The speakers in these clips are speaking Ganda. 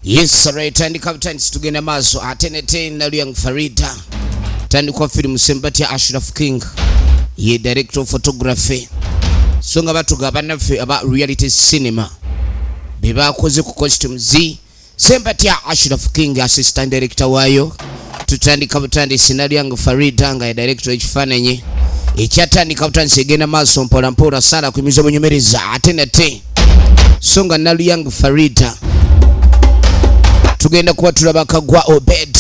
Yes, right, tandika butandisi, tugenda maaso ate nete. Naluyang Farida, tandikwa firimu Sembatya Ashraf King ye director of photography, so nga batuga bannaffe aba Reality Cinema be bakoze ku costumes. Sembatya Ashraf King assistant director waayo. Tutandika butandisi, Naluyang Farida nga ye director. Ekifaananyi ekyatandika butandisi, egenda maaso mpola mpola, saala kuyimiza bunyumiriza ate nate. So nga Naluyang Farida tugenda kuba tulaba Kagwa Obed.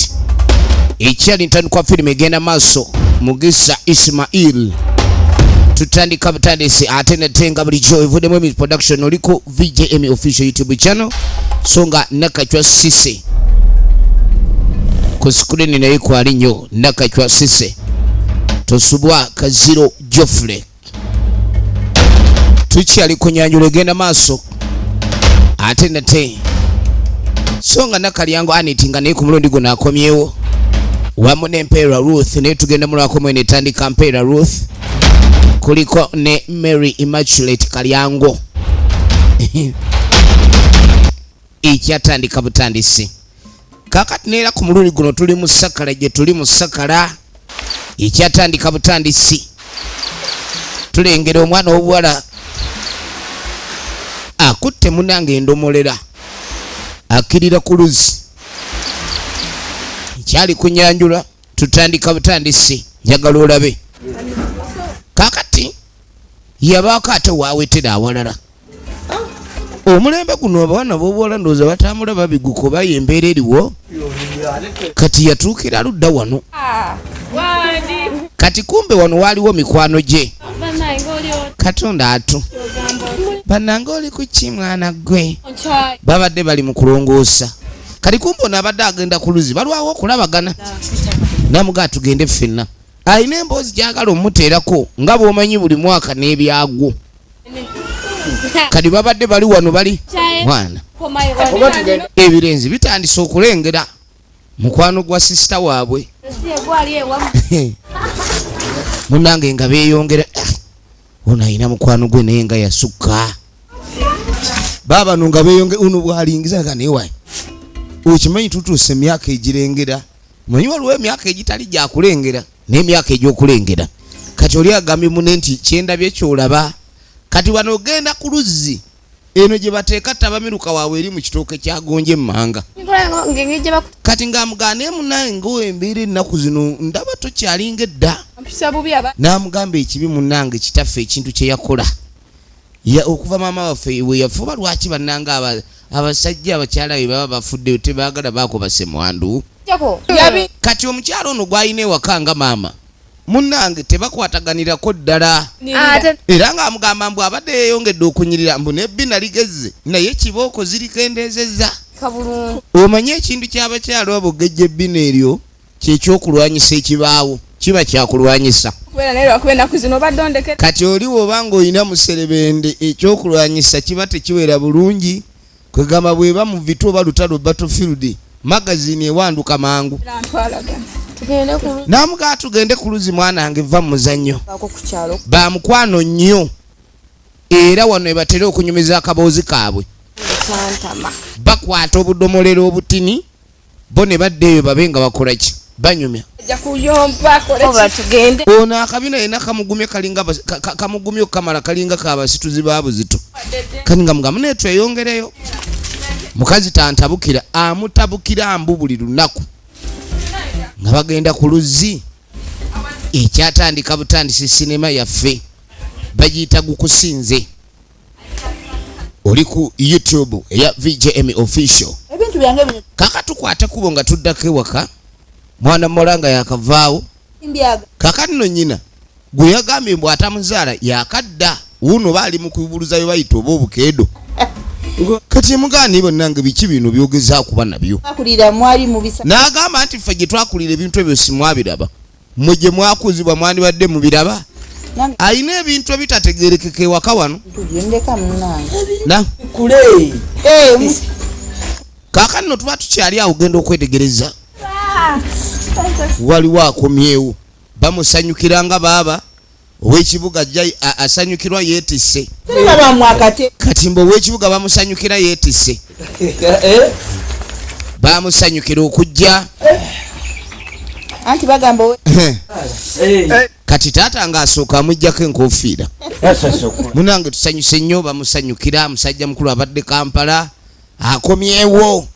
Ekyali ntandikwa firimu egenda maaso, Mugisa Ismail. Tutandika butandisi ate nate nga bulijjo, evuddemu emi production, oliko VJM Official YouTube channel. So nga Nakacwa Sise ku screen naye kwali nnyo. Nakacwa Sise, Tosubwa Kaziro Joffrey. Tukyali ku nyanjula egenda maaso ate nate. So nga Nakalyango Anit nga naye ku mulundi guno akomyewo wamu ne Mpeera Ruth, naye tugenda mulwako mwene etandika. Mpeera Ruth kuliko ne Mary Immaculate Kalyango. Ekyatandika butandisi. Kakati neera ku mulundi guno tuli mu sakala, gye tuli mu sakala. Ekyatandika butandisi, tulengera omwana obuwala akutte munange endomolera, akkirira ku luzzi. Ekyali kunyanjula, tutandika butandisi, njagala olabe. Kakati yabaako ate waawetera awalala. Omulembe guno abaana bobuwala ndowooza batambula babiguka oba yembeera eriwo. Kati yatuukira ludda wano. Kati kumbe wano waaliwo mikwano gye. Katonda atu bannange, oli ku ki mwana gwe? Babadde bali mu kulongoosa. Kati kumbe ono abadde agenda ku luzzi, balwawo okulabagana, namugaa tugende ffenna, alina emboozi gyagala omuteerako nga bw'omanyi buli mwaka n'ebyagwo. Kati babadde bali wano, bali mwana, ebirenzi bitandise okulengera mukwano gwa sister waabwe munange nga beeyongera. Ono alina mukwano gwe naye nga yasukka baabano nga beeyonge. Ono bwalingiza nga naye wayi, okimanyi tutuuse emyaka egirengera. Manyi waliwo emyaka egitali gyakulengera n'emyaka egy'okulengera. Kati oli agambye mune nti kyendabye kyolaba. Kati wano ogenda ku luzzi eno gye bateeka tabamiruka waabwe eri mu kitooke kyagonje emmanga. Kati ng'amugamba, naye munange ngaembeera ennaku zino ndaba tokyalinga edda. N'amugamba ekibi munange kitaffe ekintu kye yakola okuva maama waffe we yafuba. Lwaki bannange abasajja abakyala be baba bafudde tebaagala bakuba semwandu? Kati omukyalo ono gw'alina ewaka nga maama munnange tebakwataganirako ddala, era ng'amugamba mbu abadde yeeyongedde okunyirira, mbu nebbina ligezze naye kibooko zirikendeezezza. Omanye ekintu ky'abakyala obugejja, ebbina eryo kyekyokulwanyisa, ekibaawo kiba kyakulwanyisa. Kati oli woba ng'olina muserebende, ekyokulwanyisa kiba tekiwera bulungi. Kwegamba bweba mu vitu oba lutalo, battlefield, magazine ewanduka mangu. Namugaa tugende ku luzzi mwanange, va mu muzannyo. Bamukwano nnyo, era wano ebatera okunyumiza akaboozi kaabwe. Bakwata obudomolero obutini bo ne badda eyo babe nga bakola ki, banyumya. Ono akabina yena kamugumye, kalinga kamugumye okukamala, kalinga kabasituzi ba buzito. Kalinga mugamu naye tweyongereyo. Mukazi tantabukira, amutabukira mbu buli lunaku nga bagenda ku luzzi. Ekyatandika butandisi, sinema yaffe bagiyita Gukusinze, oli ku YouTube eya VJM Official. Kaka tukwate kubo nga tuddako ewaka, mwana muwala nga yakavaawo. Kaka nno nnyina gwe yagambye mbu atamuzaala yakadda wuno, baali mu kubuluzayo bayita oba obukeedo. Kati emugaani bonnange, biki bino byogeza kuba nabyo? N'agamba nti ffe gye twakulira ebintu ebyo simwabiraba, mmwe gye mwakuzibwa mwandibadde mubiraba. Alina ebintu ebitategerekeka ewaka wano. Kaakati nno tuba tukyali awo, genda okwetegereza waliwo akomyewo, bamusanyukira nga baaba ow'ekibuga asanyukirwa yeetisse. Kati mbu ow'ekibuga bamusanyukira yeetisse. Bamusanyukira okujja. Anti bagamba Kati taata ng'asooka amuggyako enkofiira. Munange tusanyuse nnyo, bamusanyukira. Musajja mukulu abadde Kampala akomyewo.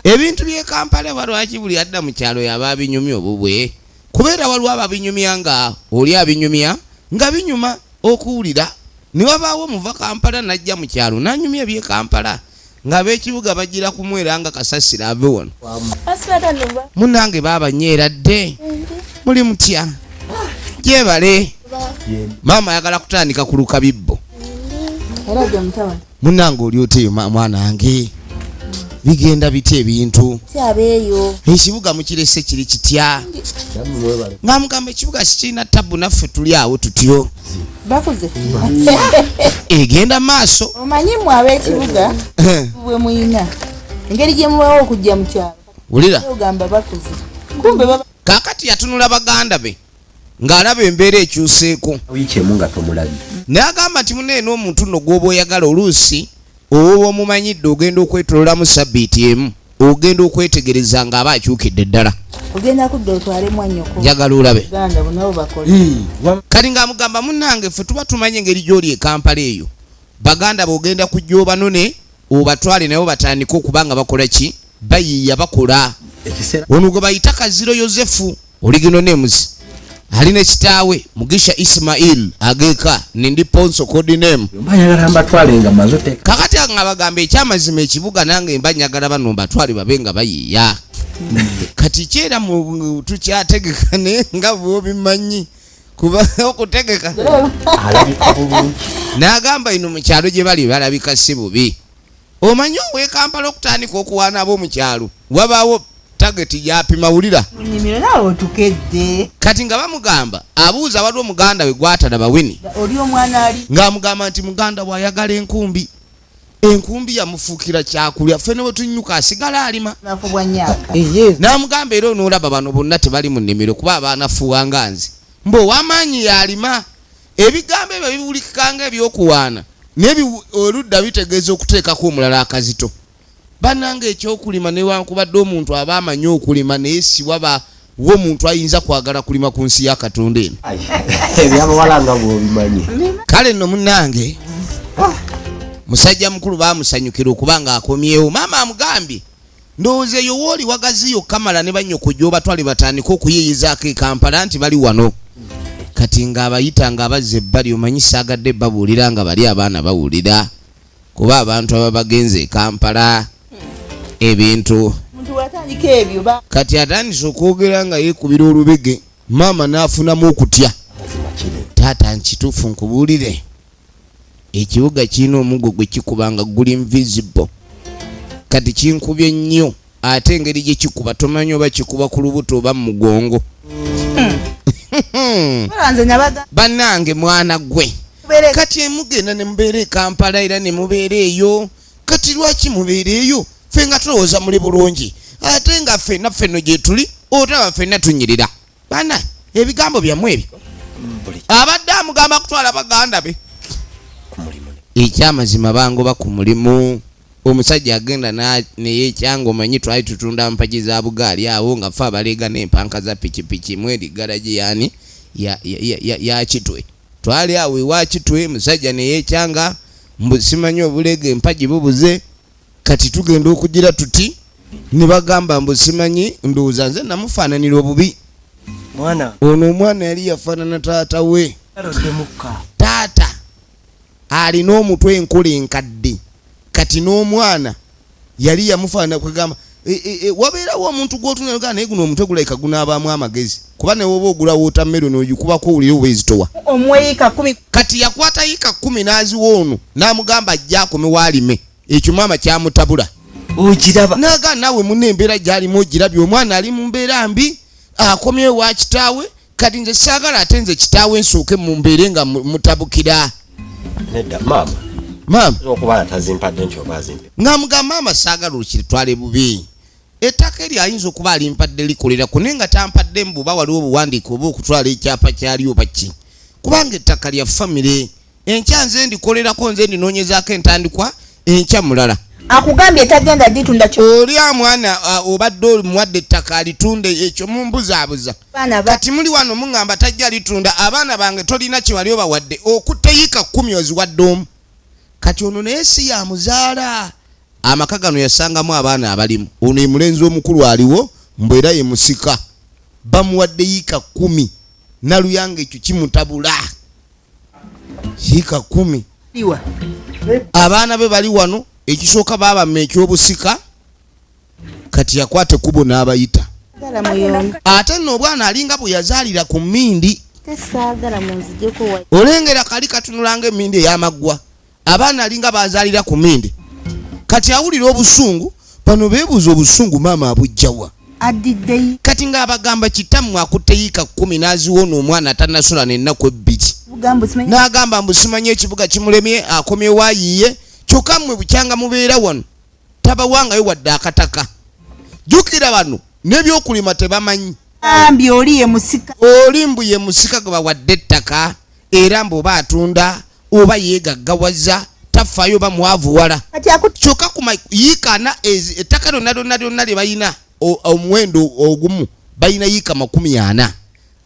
Ebintu by'e Kampala balwaki buli adda mu kyalo yaba abinyumya obubwe? Kubeera waliwo ababinyumya nga oli abinyumya nga binyuma okuwulira, ne wabaawo omuva Kampala n'ajja mu kyalo n'anyumya eby'e Kampala ng'ab'ekibuga bagira kumwera nga kasasiro ave wano. Munange babanyeeradde, muli mutya? Gyebale. Maama ayagala kutandika kuluka bibbo. Munange oli oteyo mwana wange, bigenda bitya ebintu? Ekibuga mukirese kiri kitya? Ng'amugamba ekibuga sikirina tabu, naffe tuli awo tutyo. Bakuze. Egenda maaso. Omanyi mwe ab'ekibuga bwe muyina engeri gye mubawo okujja mu kyalo. Wulira. Ogamba bakuze, kumbe baba. Kaakati yatunula baganda be ng'alaba embeera ekyuseeko. Wiiki emu nga tomulabye. Naye agamba nti muneeno omuntu nno gw'oba oyagala oluusi owoba omumanyidde ogenda okwetololamu sabbiiti emu ogenda okwetegereza ng'aba akyukidde ddala. Ogenda kudda otwale mwannyoko. Njagala olabe. Uganda bunabo bakole. Kati ng'amugamba munnange ffe tuba tumanye engeri gy'oli e Kampala eyo, baganda b'ogenda kujja obanone obatwale nabo batandike okuba nga bakola ki, bayiiya bakola. Ekiseera. Ono gwe bayita Kaziro Yosefu, original names, ali ne kitaawe Mugisha Ismail Ageka nindi Ponso code name. Mba njagala mbatwale nga maze oteeka. Kakati nga bagamba ekyamazima ekibuga nange mba njagala bano mbatwale babe nga bayiiya. Kati kyera tukyategeka naye nga bw'obimanyi kuba okutegeka. Alabika bulungi. N'agamba ino mu kyalo gye bali balabika si bubi. Omanyi ow'e Kampala okutandika okuwaana ab'omu kyalo wabaawo target gy'apima, wulira. Nnimiro naawe otukedde. Kati nga bamugamba abuuza waliwo muganda we gwatalaba Wini. Oli omwana ali. Ng'amugamba nti muganda bw'ayagala enkumbi, enkumbi yamufuukira kyakulya, ffe ne bwe tunnyuka asigala alima. Nafu bwa nnyaka. N'amugamba era onoolaba bano bonna tebali mu nnimiro kuba abaanafuwa nga nze mbu ow'amaanyi yalima. Ebigambo ebyo biwulikika nga ebyokuwaana naye oludda bitegeeza okuteekako omulala akazito. Bannange ekyokulima newankubadde omuntu aba amanyi okulima naye siwaba wo omuntu ayinza kwagala kulima ku nsi ya Katonda eno. Ebyabawala nga bw'obimanyi. Kale nno munnange musajja mukulu bamusanyukira okuba nga akomyewo. Maama amugambye ndowooza eyo wooli wagaziyo kamala ne bannyoko gy'obatwale batandike okuyiiyizaako e Kampala nti bali wano. Kati ng'abayita ng'abazza ebbali, omanyi saagadde babuulira nga bali abaana bawulira kuba abantu aba bagenze e Kampala ebintu. Omuntu watandika ebyo ba. Kati atandise okwogera nga yeekubira olubege, maama n'afunamu okutya. Mazima kiri. Taata nkituufu nkubuulire, ekibuga kirina omuggo gwe kikuba nga guli invisible. Kati kinkubye nnyo, ate engeri gye kikuba tomanyi oba kikuba ku lubuto oba mu mugongo. Nze nabaga. Bannange mwana gwe. Kubeere. Kati emugenda ne mubeera e Kampala era ne mubeera eyo, kati lwaki mubeera eyo? Ffe nga tulowooza muli bulungi, ate nga ffenna ffenno gye tuli otaba ffenna tunyirira. Bana ebigambo byammwe ebyo. Buli Abadde amugamba kutwala baganda be. Ku mulimu. Ekyamazima bangoba ku mulimu. Omusajja agenda neyekyanga omanyi twali tutunda mpagi za bugaali awo nga fe abaleega n'empanka za pikipiki mweri garagi yani ya Kitwe. Twali awo ewa Kitwe, musajja neyekyanga mbu simanyi obuleega empagi bubuze. Kati tugenda okugira tuti ne bagamba mbu simanyi ndowooza nze namufaananira obubi. Mwana. Ono omwana yali yafaanana taata we. Alodde mukka. Taata alina omutwe enkola enkadde, kati n'omwana yali yamufaanana. Kwegamba wabeerawo omuntu gw'otunula naye guno omutwe gulabika gunaabaamu amagezi, kuba ne woba ogula watermelon ogikubako owulire oba ezitowa. Omuwe yiika 10. Kati yakwata yiika 10 n'aziwa ono n'amugamba ajja akomewo alime. Ekyo maama kyamutabula. Ogiraba. Naga naawe munna embeera gy'alimu ogirabye, omwana ali mu mbeera mbi, akomyewo wa kitaawe. Kati nze saagala ate nze kitaawe nsooke mu mbeere nga mutabukira. Nedda maama. Maama. Okuba nga tazimpadde nti oba azimpe. Ng'amugamba maama saagala okitwale bubi, ettaka eryo ayinza okuba alimpadde likolera naye nga tampadde mbu oba waliwo obuwandiike oba okutwala ekyapa kyali oba ki, kubanga ettaka lya famire. Enkya nze ndikolerako, nze ndinoonyezaako entandikwa, enkya mulala. Akugambye tagenda ditunda kyo. Oli amwana obadde omuwadde ettaka alitunde, ekyo mumbuzaabuza. Abaana ba Kati muli wano muŋŋamba tajja litunda. Abaana bange tolina kyewali obawadde, okutte yiika 10 oziwadde omu. Kati ono naye si yamuzaala. Amaka gano yasangamu abaana abalimu. Ono ye mulenzi omukulu aliwo, mbwe era ye musika. Bamuwadde yiika 10. Naluyanga ekyo kimutabula. Yiika 10. Iwa. Abaana be bali wano, ekisooka baabamma ekyobusika. Kati yakwata ekkubo n'abayita. Saagala muyombe. Ate nno obwana alinga bwe yazaalira ku mmindi. Tesaagala munzijeko wa. Olengera kali katunulanga emmindi ey'amaggwa. Abaana alinga bazaalira ku mmindi. Kati awulira obusungu, bano beebuuza obusungu maama abujjawa. Addidde Kati ng'abagamba kitammwe akutte yiika 10 n'aziwona omwana atannasula n'ennaku 2. Bugambo simanyi. N'agamba mbu simanyi ekibuga kimulemye, akomyewo ayiye. Kyokka mmwe bukyanga mubeera wano tabawangayo wadde akataka. Jjukira bano n'ebyokulima tebamanyi. Bambi oli ye musika. Oli mbu ye musika gwe bawadde ettaka, era mbu oba atunda oba yeegaggawaza, tafaayo oba mwavuwala. Kati akutte Kyokka ku yiika ana ettaka lyonna lyonna lyonna lye balina omuwendo ogumu balina yiika 40.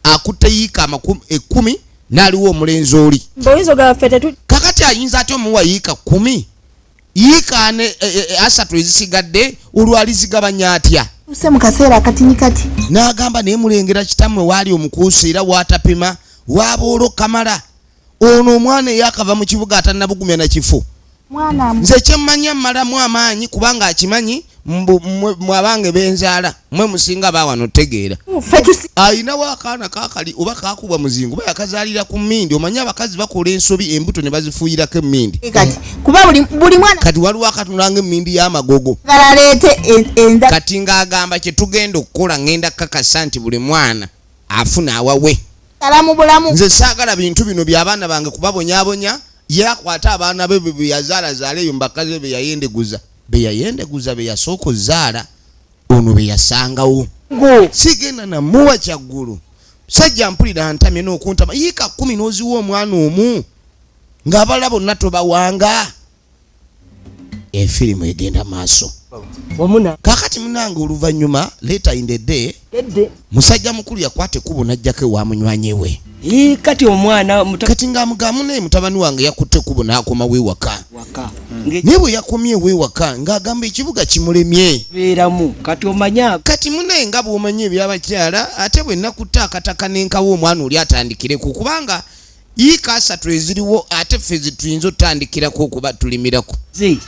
Akutte yiika 10 n'aliwo omulenzi oli. Mb'oyinza ogamba ffe tetu- Kakati ayinza atya omuwa yiika 10? Yiika ane, 3 ezisigadde olwo alizigabanya atya? Use mu kaseera akatini kati. N'agamba naye mulengera kitammwe waali omukuusa era waatapima waaboolo kamala. Ono omwana eyakava mu kibuga atannabugumya na kifo. Mwana Nze kyemmanya mmalamu amaanyi kubanga akimanyi mbu mwe abange benzaala mwe musinga baawano tegeera. Ffe tusi- Ayinawo akaana kaakali oba kaakubwa muzingo oba yakazaalira ku mmindi. Omanyi abakazi bakola ensobi embuto ne bazifuuyirako emmindi. Kati kuba buli mwana Kati waliwo akatunulanga emmindi y'amagogo. aleete enda. Kati ng'agamba kye tugenda okukola ngenda kakasa nti buli mwana afuna awawe. Kala mu bulamu. Nze saagala bintu bino by'abaana bange kubabonyaabonya. Yakwata abaana be bwe yazaalazaala eyo mu bakazi be beyayendeguza. Beyayendeguza be yasooka ozaala ono be yasangawo. Sigenda namuwa kyaggulu. Musajja mpulira ntamye n'okuntama. Yiika 10 n'oziwa omwana omu ng'abalala bonna tobawanga. Efirimu egenda maaso. Omuna. Kaakati munnange oluvannyuma later in the day, Edde. musajja mukulu yakwata ekkubo n'ajjako ewa munywanyi we. Ii, kati omwana Kati ng'amugamba naye mutabani wange yakutte ekkubo n'akomawo ewaka. Waka. Naye bwe yakomyewo ewaka ng'agamba ekibuga kimulemye. Beeramu. Kati omanya. Kati munnaye nga bw'omanyi eby'abakyala, ate bwe nakutte akataka n'enkawa omwana oli atandikireku, kubanga yiika 3 eziriwo ate ffe ze tuyinza otandikirako okuba tulimirako. Zi.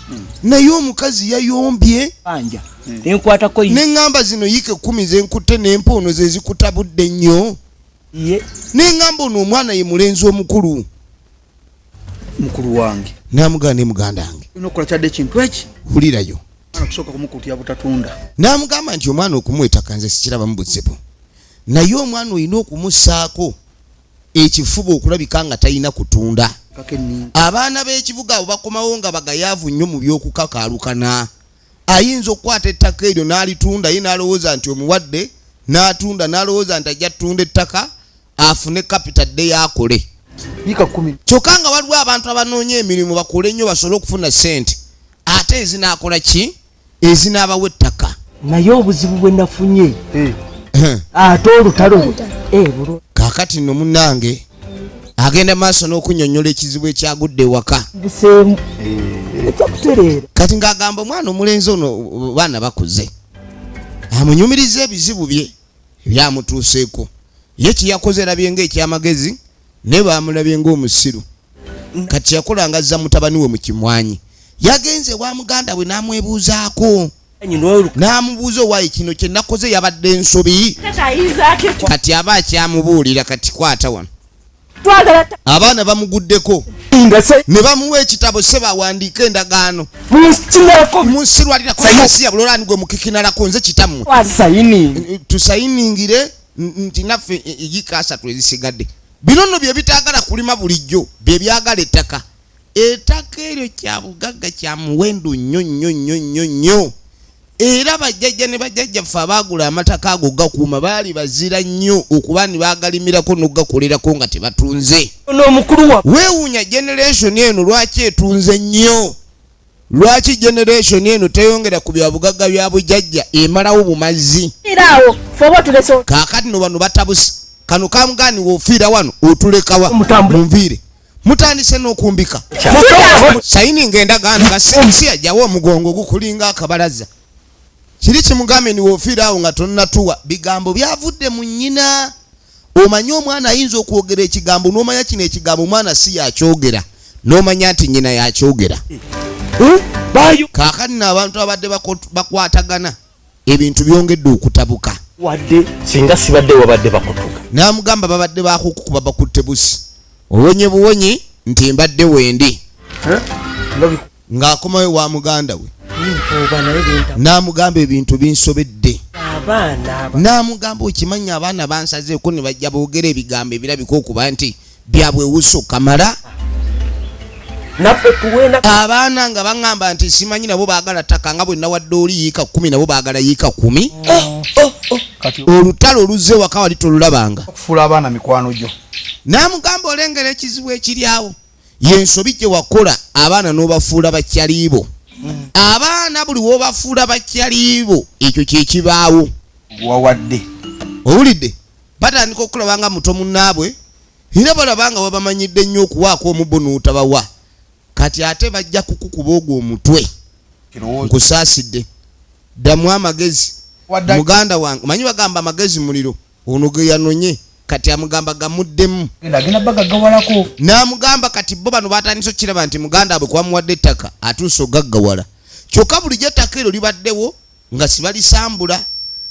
Naye omukazi yayombye. Banja. Ne nkwatako Ne ŋŋamba zino yiika 10 ze nkutte n'empoono ze zikutabudde nnyo. Ye. Ne ŋŋamba ono omwana ye mulenzi omukulu. Mukulu wange. N'amugamba ne muganda wange. Olina okukola kyadde ekintu eki? Wulirayo. Omwana okusooka kumukuutira butatunda. N'amugamba nti omwana okumuwa ettaka nze sikirabamu buzibu. Naye omwana olina okumussaako ekifuba okulabika nga talina kutunda. Kake nninga. Abaana b'ekibuga abo bakomawo nga bagayaavu nnyo mu by'okukakaalukana. Ayinza okukwata ettaka eryo n'alitunda, ye n'alowooza nti omuwadde, n'atunda, n'alowooza nti ajja ttunda ettaka afune kapita dde yaakole. Yiika 10. Kyokka nga waliwo abantu abanoonya emirimu bakole nnyo basobole okufuna ssente, ate ezinaakola ki? Ezinaabawa ettaka. Naye obuzibu bwe nafunye. Ate olutalo bulo. Kaakati nno munnange agenda maaso n'okunnyonnyola ekizibu ekyagudde ewaka. Buseemu. Ekyakutereera. Kati ng'agamba omwana omulenzi ono baana bakuze, amunyumiriza ebizibu bye ebyamutuuseeko. Ye kye yakoze erabye ng'ekyamagezi, naye baamulabye ng'omusiru. Kati yakola ng'azza mutabani we mu kimwanyi. Yagenze ewa muganda we n'amwebuuzaako. N'amubuuza owaayi kino kye nakoze yabadde ensobi. Kati aba akyamubuulira kati kwata wano. Abaana bamuguddeko. Ne bamuwa ekitabo se bawandiike endagaano. Munsirwalirako ensi ya Bulolani gwe mukikinalako nze kitammwe. Tusayiningire nti naffe yiika 3 ezisigadde. Bino nno bye bitaagala kulima bulijjo, bye byagala ettaka. Ettaka eryo kya bugagga kya muwendo nnyo nnyo nnyo nnyo nnyo. Era bajjajja ne bajjajjaffe abaagula amataka ago gakuuma baali bazira nnyo okuba ne baagalimirako n'okugakolerako nga tebatunze. Ono omukulu wa Weewuunya generation eno lwaki etunze nnyo. Lwaki generation eno teyongera ku bya bugagga bya bujjajja, emalawo bumazzi? Awo fe oba otulese. Kaakati no bano batabuse. Kano kamugani, wofiira wano otulekawa? Munviire, mutandise n'okumbika sayininga endagaano. Kasensi ajjawo omugongo gukulinga akabalaza. Kiri kimugambe ni wofiira awo nga tonnatuwa bigambo byavudde mu nnyina. Omanye omwana ayinza okwogera ekigambo n'omanya kino ekigambo omwana si yakyogera, n'omanya nti nnyina yakyogera. Bayo. Kaakati nno abantu abadde bakwatagana, ebintu byongedde okutabuka. Wadde Singa sibadde, wabadde bakutuka. N'amugamba babadde bakukukuba, bakutte busi, owonye buwonyi nti mbadde wendi. Ng'akomayo wa muganda we. Oba naye binta. N'amugamba ebintu binsobedde. Abaana aba. N'amugamba okimanyi abaana bansazeeko ne bajja boogera ebigambo ebirabika okuba nti byabwewuso kamala. Naffe tuwena. Abaana nga baŋŋamba nti simanyi nabo baagala ttaka nga bwe nawadde oli yiika 10, nabo baagala yiika 10. Kati Olutalo oluzze waka wali tolulabanga. Okufuula abaana mikwano gyo. N'amugamba olengera ekizibu ekiri awo yensobi gye wakola, abaana n'obafuula bakyaliibo. Abaana buli w'obafuula bakyaliibo, ekyo kyekibaawo. Wawadde. Owulidde, batandika okulaba nga muto munnaabwe, era balaba nga wabamanyidde nnyo okuwaako omubbo n'otabawa. Kati ate bajja kukukuba ogwo omutwe. Kirowoozo. Nkusaasidde, ddamu amagezi. Wadde. Muganda wange, manyi bagamba amagezi muliro, ono ge yanonye kati amugamba gamuddemu. Agenda agenda bagagawalako. N'amugamba kati bo bano batandise okukiraba nti muganda abwe kwamuwadde ettaka atuuse ogaggawala, kyokka bulijjo ettaka eryo libaddewo nga sibalisambula,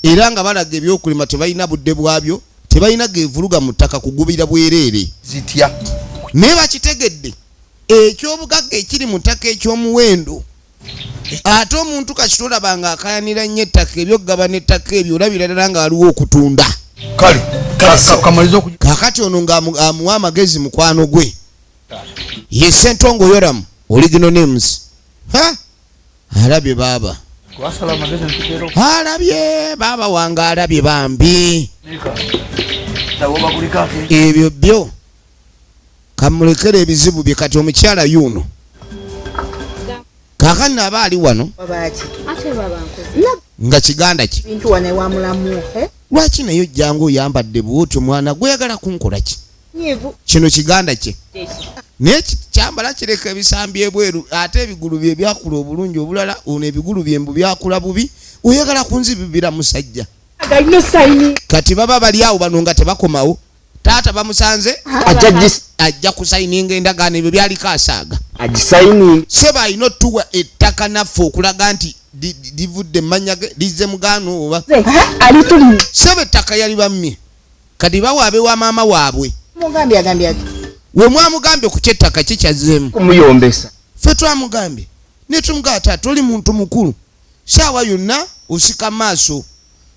era nga balaga ebyokulima tebalina budde bwabyo, tebalina gevuluga mu ttaka kugubira bwereere. Zitya. Naye bakitegedde ekyobugagga ekiri mu ttaka ekyomuwendo. Ate omuntu kasita olaba nga akayanira nnyo ettaka, ebyokugabana ettaka ebyo, olabira ddala nga waliwo okutunda. Kale kamalize oku. Kaakati ono ng'amuwa amagezi mukwano gwe ye Sentongo Yoramu, original names. Ha, alabye baaba. Twasala amagezi ntukeera. Alabye baaba wange, alabye bambi. Nabo bakuliko ake. Ebyo byo kamulekere ebizibu bye. Kati omukyala yuno kaakati naaba ali wano. Babaki? Ate baba nkoze. Nga kiganda ki? Bintu wano ewa mulamu, eh? Lwaki naye ojjanga oyambadde bwotyo? Mwana gweyagala kunkola ki? Nyivu. Kino kiganda kye, naye kyambala kireka ebisambi ebweru, ate ebigulu bye byakula obulungi obulala. Ono ebigulu bye mbu byakula bubi, oyagala kunzibibira musajja. Galina sayini. Kati baba bali awo bano nga tebakomawo, taata bamusanze. Ajja gis. Ajja kusayininga endagaano, ebyo byaliko asaaga. Agisayini. Seba alina otuwa ettaka naffe okulaga nti livudde mumanya ge, lizze mugaano oba. Alituli. Seba ettaka yali bammye, kati bawaabe wa maama waabwe. Mugambye agambye ati. We mwamugambye ku kyettaka kikyazeemu. Kumuyombesa. Ffe twamugambye netumugamba, taata oli muntu mukulu, saawa yonna osika maaso,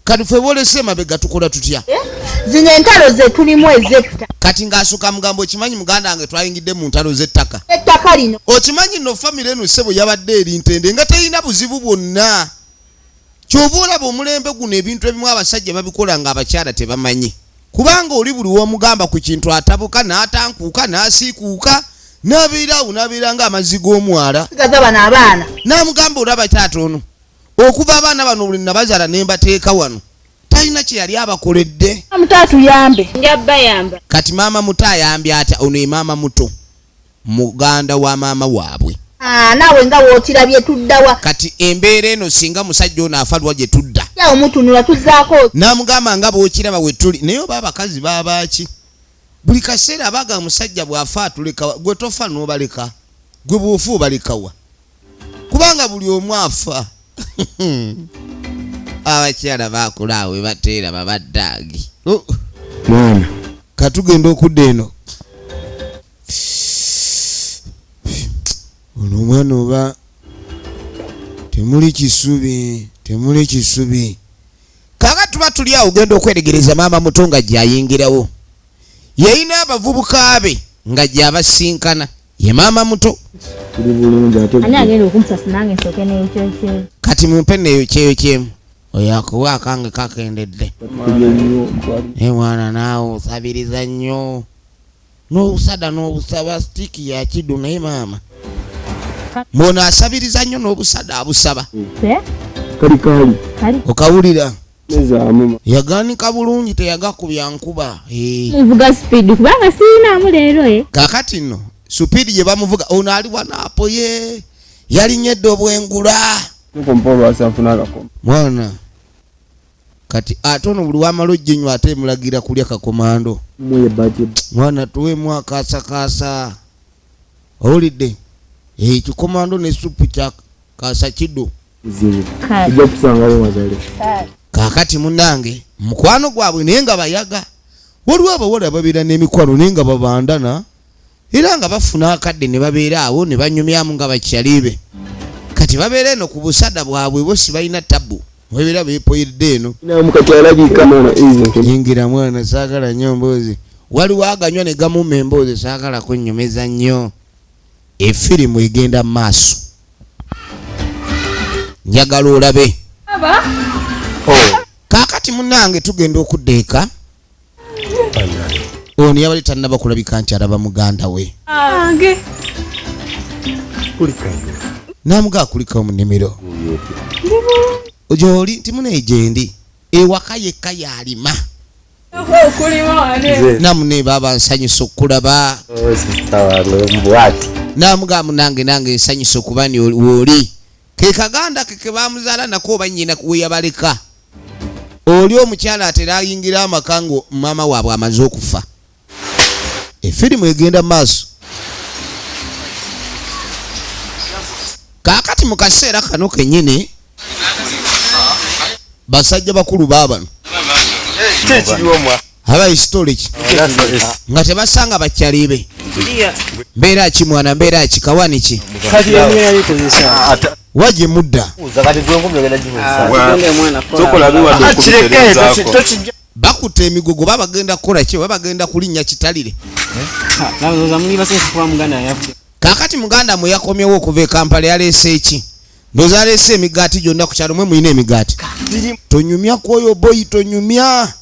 kati ffe boolese emabega tukola tutya? Zino entalo ze tulimu ez'etta. Kati ng'asooka mugamba, okimanyi muganda wange, twayingidde mu ntalo z'ettaka. Ettaka lino. Okimanyi nno famire eno ssebo yabadde eri ntende nga terina buzibu bwonna. Kyova olaba omulembe guno ebintu ebimu abasajja babikola nga abakyala tebamanyi, kubanga oli buli womugamba ku kintu atabuka n'atankuuka n'asiikuuka n'abeera awo n'abeera nga amazzi g'omwala. Sigaza bano abaana. N'amugamba olaba taata ono, okuva abaana bano buli nabazaala ne mbateeka wano, talina kye yali abakoledde. Muto atuyambe. Nja bayamba. Kati maama muto ayambye atya? Ono ye maama muto, muganda wa maama waabwe. Ah, naawe nga wookirabye tuddawa? Kati embeera eno singa musajja ono afa, lwa gye tudda? Yawo mutunula tuzzaako. N'amugamba nga bw'okiraba we tuli, naye oba abakazi baabaaki buli kaseera abaaga musajja bw'afa atulekawa? Gwe tofa n'obaleka, gwe bw'ofa obalekawa? Kubanga buli omu afa. Abakyala baakula awe bateera babaddaagi. Oh, Mwana. Katugenda okudda eno. Ono omwana oba temuli kisubi, temuli kisubi. Kaaka tuba tuli awo, ogenda okweregereza maama muto nga gyayingirawo, yeyina abavubuka be nga gyabasinkana. Ye maama muto. Tuli bulungi ate. Ani agenda okumpasa nange nsooke n'ekyokyemu? Kati mumpe neyo kyeyo kyemu, oyo akuwa akange kakendedde. Tulye nnyo ntwali. Naye mwana naawe osabiriza nnyo n'obusada n'obusaba sitiiki ya kiddu. Naye maama Mwono asabiriza nnyo n'obusada abusaba. Kali kali. Kali. Okawulira. Nezaamu. Yaganika bulungi, teyagakubya nkuba. Muvuga speed kubanga siyinaamu leero e. Kakati nno speed gye bamuvuga, ono ali wanaapoye, yalinyedde obwengula. Nkumpa olwasa nfuna akakoma. Mwana kati ate ono buli wamala ojjinywa ate emulagira kulya kakomando. Muye budget. Mwana tuweemu akaasakaasa, owulidde ekikomando ne supu kya kaasa kiddo. Zibu. Kale. Ojja kusangayo mazale. Kaakati munnange mukwano gwabwe naye nga bayaga, waliwo abawala babeera n'emikwano naye nga babandana era nga bafuna akadde ne babeera awo ne banyumyamu nga bakyalibe. Kati babeera eno ku busada bwabwe, bo si balina tabbu, babeera beepoyedde eno. Namu kati alabika mwana easy. Yingira mwana, saagala nnyo mboozi, waliwo aganywa ne gamumma emboozi, saagala kunnyumeza nnyo. Efirimu egenda mu maaso, njagala olabe. Kaakati munnange tugenda okudda eka, ono yabadde tannaba kulabika nti alaba muganda we. Namuga akulikawo mu nnimiro gyoli nti munaye gyendi ewaka yekka yalima. Namune baaba nsanyusa okukulaba. Namuga munange nange nsanyusa okuba ni wooli ke kaganda ke ke bamuzaala nako oba nnyina we yabaleka. Oli omukyala atera ayingira amaka ngo maama waabwe amaze okufa. Efirimu egenda mu maaso. Kaakati mu kaseera kano kennyini basajja bakulu baabano aba historic nga tebasanga bakyalibe. Mbeera ki mwana, mbeera ki kawani ki waje mudda bakutte emigogo, babagenda kukola ki, babagenda kulinnya kitalire. Kaakati muganda mwe yakomyewo okuva e Kampala yaleese eki? Ndowooza aleese emigaati gyonna ku kyalo, mwe mulina emigaati. Tonyumya ku oyo boyi, tonyumya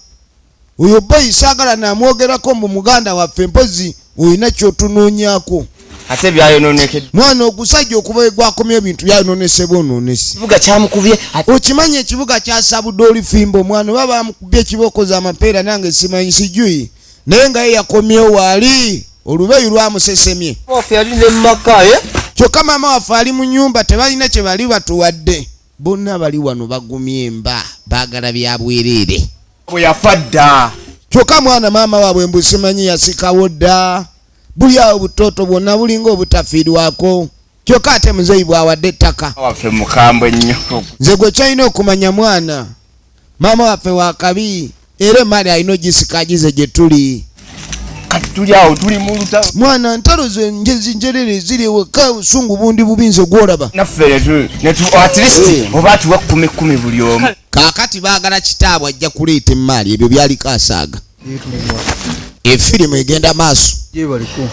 oyo boyi, saagala namwogerako mbu muganda waffe, mpozi olina ky'otunoonyaako. Ate byayononekedde. Mwana ogusajja okuva gwakomye ebintu byayononese bwononese. Ekibuga kyamukubye. Okimanyi ekibuga kyasabudde olufimbo mwana, oba bamukubye ekibooko z'amapeera nange simanyi sijui, naye nga ye yakomyewo waali olubeeyi lwamusesemye. Waffe yali ne maka, eh? Kyokka maama waffe ali mu nnyumba, tebalina kye bali batuwadde. Bonna bali wano bagumye mba baagala bya bwereere. Bwe yafa dda. Kyokka mwana maama waabwe mbu simanyi yasikawo dda. Buli awo butoto bwonna bulinga obutafiirwako. Kyokka ate muzeeyi bw'awadde ettaka. Waffe mukambwe nnyo. Nze gwe kyalina okumanya mwana, maama waffe wa kabi era emaali alina ogisika agize gye tuli. Kati tuli awo tuli mu lutalo. Mwana ntalo ze njezi njerere ziri ewaka, busungu bundi bubi nze gw'olaba. Naffe ne at least oba atuwa kumi kumi buli omu. Kaakati baagala kitaabwe ajja kuleeta emaali, ebyo byaliko asaaga. Efirimu egenda maaso. Gyebaliko.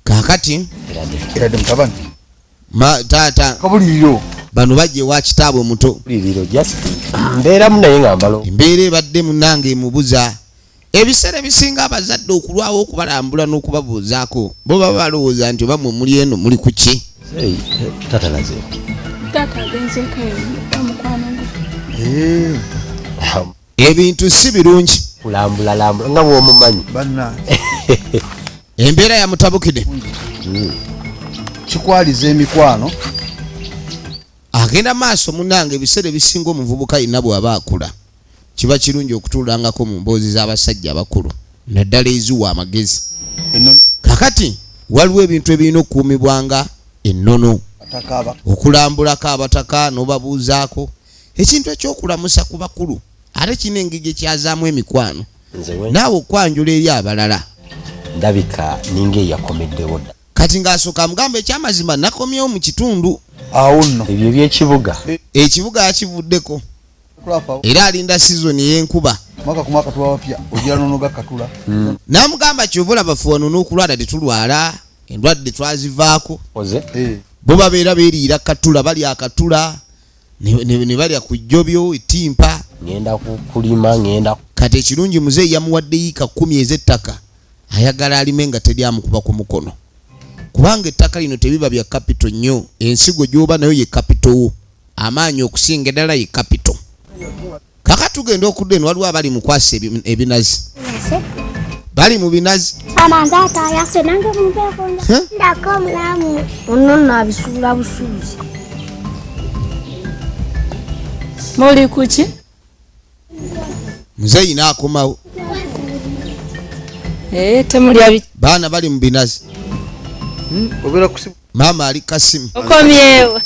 Kaakati Eradde mutabani. Ma taata. Kabuliriro. Bano bajja ewa kitaabwe muto. Buliriro just mbeeramu naye nga mbalo. Embeera ebadde munnange emubuza. Ebiseera ebisinga abazadde okulwawo okubalambula n'okubabuuzaako bo baba balowooza nti oba mwe muli eno muli ku ki. Hey, taata laze. Taata agenzeeko eyo mukwano gwe. Ebintu si birungi. Kulambula lambula nga bw'omumanyi. Bannange. Embeera yamutabukidde. Kikwaliza emikwano. Agenda maaso munnange, ebiseera ebisinga omuvubuka yenna bw'aba akula kiba kirungi okutuulangako mu mboozi z'abasajja abakulu naddala eziwa amagezi. Kakati waliwo ebintu ebirina okukuumibwanga ennono, okulambulako abataka n'obabuuzaako, ekintu eky'okulamusa ku bakulu ate kirina engeri gye kyazaamu emikwano naawe okwanjula eri abalala. Ndabika ninga eyakomeddewo dda. Kati ng'asooka amugamba ekyamazima nakomyewo mu kitundu. Awo nno. Ebyo eby'ekibuga. Ekibuga yakivuddeko. Era alinda sizoni ey'enkuba. Mwaka ku mwaka tuba bapya, ogira n'onoga katula. N'amugamba kyova olaba ffe wano n'okulwala tetulwala, endwadde twazivaako. Oze? Bo babeera beeriira katula, balya akatula, ne balya ku jjobyo, ettimpa. Ngenda kulima, ngenda Kati ekirungi muzeeyi yamuwadde yiika 10 ez'ettaka, ayagala alime nga teri amukuba ku mukono. Kubanga ettaka lino tebiba bya capital nnyo. Ensigo gy'oba nayo ye capital wo, amaanyi okusinga eddala ye capital. Kaka tugenda okudda eno, waliwo abali mu kwasa ebinazi, bali mu binazi. Amanzi atayase nange mumpeeko. Huh? Ndako omulamu ono nabisuula busuuzi. Muli kuki? Muzeeyi n'akomawo. Eh, temulya biki? Baana bali mu binazi. Obeera kusibu. Maama ali kasimu. Okomyewo.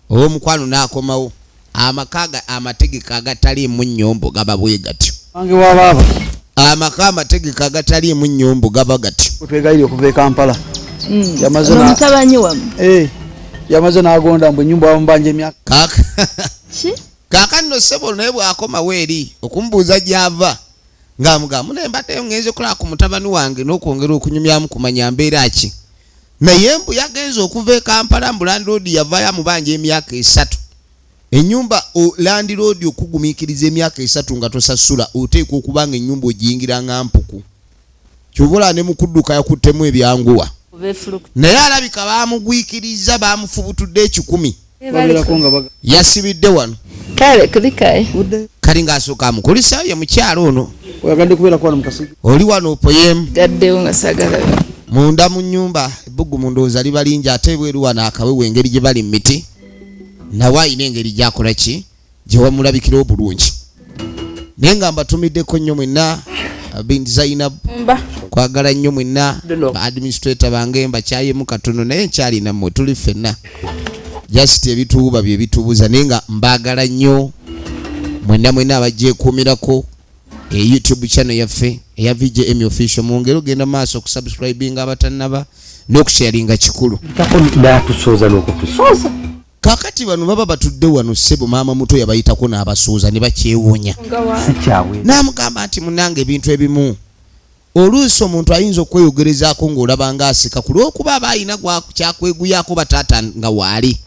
Ow'omukwano n'akomawo. Amaka amategeka agataliimu nnyombo gaba bwe gatyo. Wange wa baaba. Amaka amategeka agataliimu nnyombo gaba gatyo. Twegayirire okuva e Kampala. Yamaze Ono na mutabanyi wammwe? Eh, yamaze n'agonda mbu ennyumba bamubanja emyaka. Kaaka Ki? Kaaka nno ssebo, naye bw'akomawo eri okumubuuza gy'ava, ng'amugamba, "Munaye mbaddeyo ngenze kulaba ku mutabani wange n'okwongera okunyumyamu kumanya mbeera ki." Naye mbu yagenze okuva e Kampala, mbu landlord yavaayo amubanja emyaka 3 ennyumba. Landlord okugumiikiriza emyaka 3 nga tosasula, oteekwa okuba nga ennyumba ogiyingira nga mpuku. Kyova olaba ne mu kudduka yakuttemu ebyanguwa. Naye alabika baamugwikiriza, baamufubutudde 100. Babeerako nga baga. Yasibidde wano. Kale kulikayo. Kali ng'asooka amukulisa ye mukyalo ono. Oyagadde kubeerako wano mu kasigi. Oli wano opoyemu. Gaddewo nga saagala. Munda mu nnyumba ebbugumu ndowooza liba lingi, ate ebweru wano akawewo engeri gye bali mu miti, nawe ayina engeri gyakola ki gye wamulabikira obulungi. Naye nga mbatumiddeko nnyo mwenna, Binti Zainab. Mba. Kwagala nnyo mwenna ba administrator bange. Mbakyayemu katono, naye nkyalina mmwe, tuli ffenna, just ebituuba bye bitubuza. Naye nga mbaagala nnyo mwenna mwenna abajja ekuumirako e YouTube channel yaffe eya VJM Official. Mwongere ogenda maaso okusubscribinga abatannaba n'okusharinga, kikulu. Tako n'atusooza n'okutusooza. Kaakati bano baba batudde wano ssebo, maama muto yabayitako n'abasuuza ne bakyewuunya. Nga wa. Si kyabwe. N'amugamba nti, "Munange, ebintu ebimu oluusi omuntu ayinza okweyogerezaako ng'olaba ng'aseka ku lw'okuba aba ayina kyakweguyako bataata nga waali."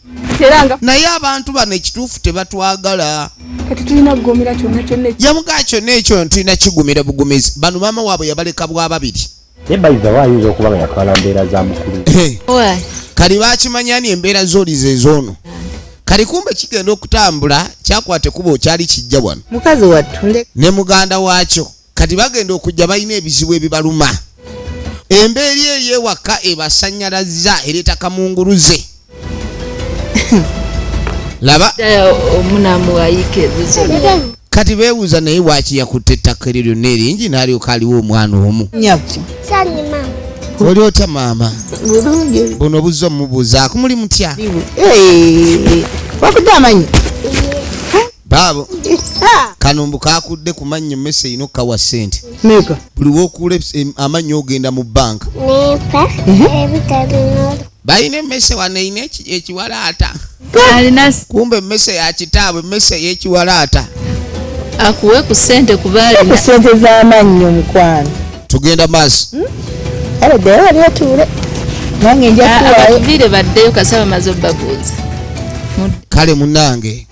Era nga Naye abantu bano ekituufu tebatwagala. Kati tulina kugumira kyonna kyonna. Yamugaa, "Kyonna ekyo tulina kigumira bugumizi." Bano maama waabwe yabaleka bwa babiri. Naye bayiza we ayinza okuba nga yatwala mbeera za mukulu. Kali bakimanya ni embeera z'oli ze zoono. Kali kumbe kigenda okutambula kyakwata ekkubo kyali kijja wano. Mukazi wattu nde. Ne muganda waakyo. Kati bagenda okujja balina ebizibu ebibaluma, embeera eyo ewaka ebasanyalaza, ereeta kamunguluze. Laba. Omunamuwayiika ebizo. Kati beebuuza, naye waaki yakutte ettaka eryo lyonna eringi n'alyoka aliwo omwana omu? Nyabu. Sani mama. Oli otya maama? Bulungi. Buno buzza omubuuzaako, muli mutya? Wakudde amanyi. Baabo kano mbu kakudde ku mannyo, emmese erina okukawa ssente. Meka? Buli wokuula amannyo ogenda mu banka. Nimpa ebitalina. Balina emmese wano erina ekiwalaata. Alina. Kumbe emmese ya kitaabwe, emmese ey'ekiwalaata. Akuwe ku ssente kuba Ku alina. ssente z'amannyo, mukwano. Tugenda maaso. Kale ddayo wali otuule, nange nja kuwaayo. Abatuviire baddeyo kasa bamaze obbabuuza. Kale munnange.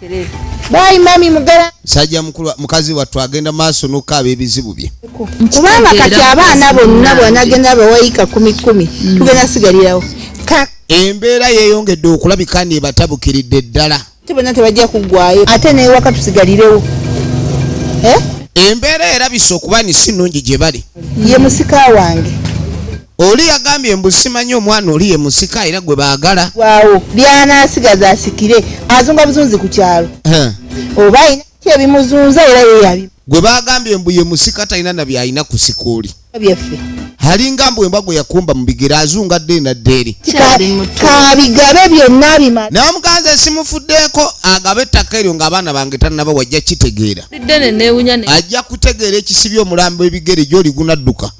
Bye mummy mugala. Musajja mukulu, mukazi wattu agenda maaso n'okukaaba ebizibu bye. Kubanga kati abaana bonna bwanagenda bawayiika kumi kumi, tugenda sigalirawo. Embeera yeeyongedde okulabika nebatabukiridde ddala. Kati bonna tebajja kuggwayo, ate newaka tusigalirewo. Eh? Embeera erabise okuba ni si nnungi gye bali. Ye musika wange. Oli yagambye mbu simanyi omwana oli ye musika era gwe baagala. Waawo byanaasigaza asikire azunga buzunzi ku kyalo. Oba alina ki ebimuzunza era ye yabi. Gwe bagambye mbu ye musika talina na byalina kusika oli. Byaffe. Alinga mbu embwa gwe yakumba mu bigere, azunga dde nadde eri. Kabigabe byonna bimala. Namuganze simufuddeeko, agabe ettaka eryo ng'abaana bange tannaba wajja kitegeera. Ddene neewunya ne Ajja kutegeera ekisibye omulambo ebigere gy'oli gunadduka.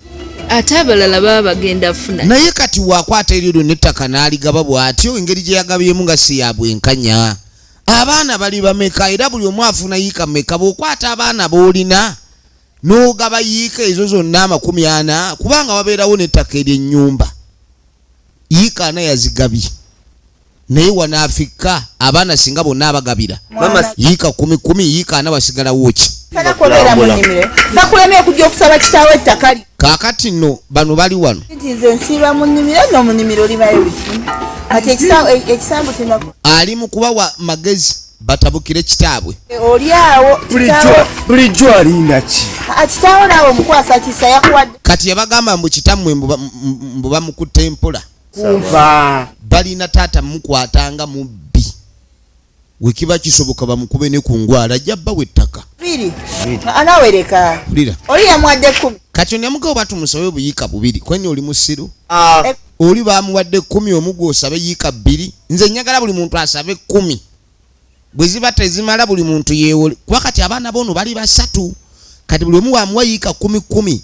Ate abalala baba bagenda funa. Naye kati wakwata eryo lyonna ettaka n'aligaba bw'atyo, engeri gye yagabyemu nga si ya bwenkanya. Abaana bali bameka? Era buli omu afuna yiika meka? Bw'okwata abaana b'olina n'ogaba yiika ezo zonna 40, kubanga wabeerawo n'ettaka ery'ennyumba, yiika 40 yazigabye. Naye wanaafika abaana singa bonna abagabira yiika kumi kumi, yiika 40, wasigalawo ki? Fena kubeera mu nnimiro bakulemye okujja okusaba kitaawe ettaka li. Kaakati nno bano bali wano. Nti nze nsiiba mu nnimiro, nno mu nnimiro libayo biki? Kati ekisambu kino Ali mu kubawa magezi batabukire kitaabwe. Oli awo kitaawo. Bulijjo alinda ki? Ah, kitaawo naawe omukwasa kisa yakuwadde. Kati yabagamba mbu kitammwe mbu bamukutte mpola. Kumpa. Balina taata mukwatanga mubbi, wekiba kisoboka bamukube ne ku ngwala, ajja bbawa ettaka. Biri anawereka. Wulira. Oli yamuwadde 10. Kati ono yamugamba oba tumusabe obuyiika bubiri, kweni oli musiru. Oli bamuwadde 10, omugu osabe yiika 2. Nze njagala buli muntu asabe 10, bwe ziba tezimala buli muntu yeewole, kuba kati abaana bono bali 3, kati buli omu wamuwa yiika 10 10.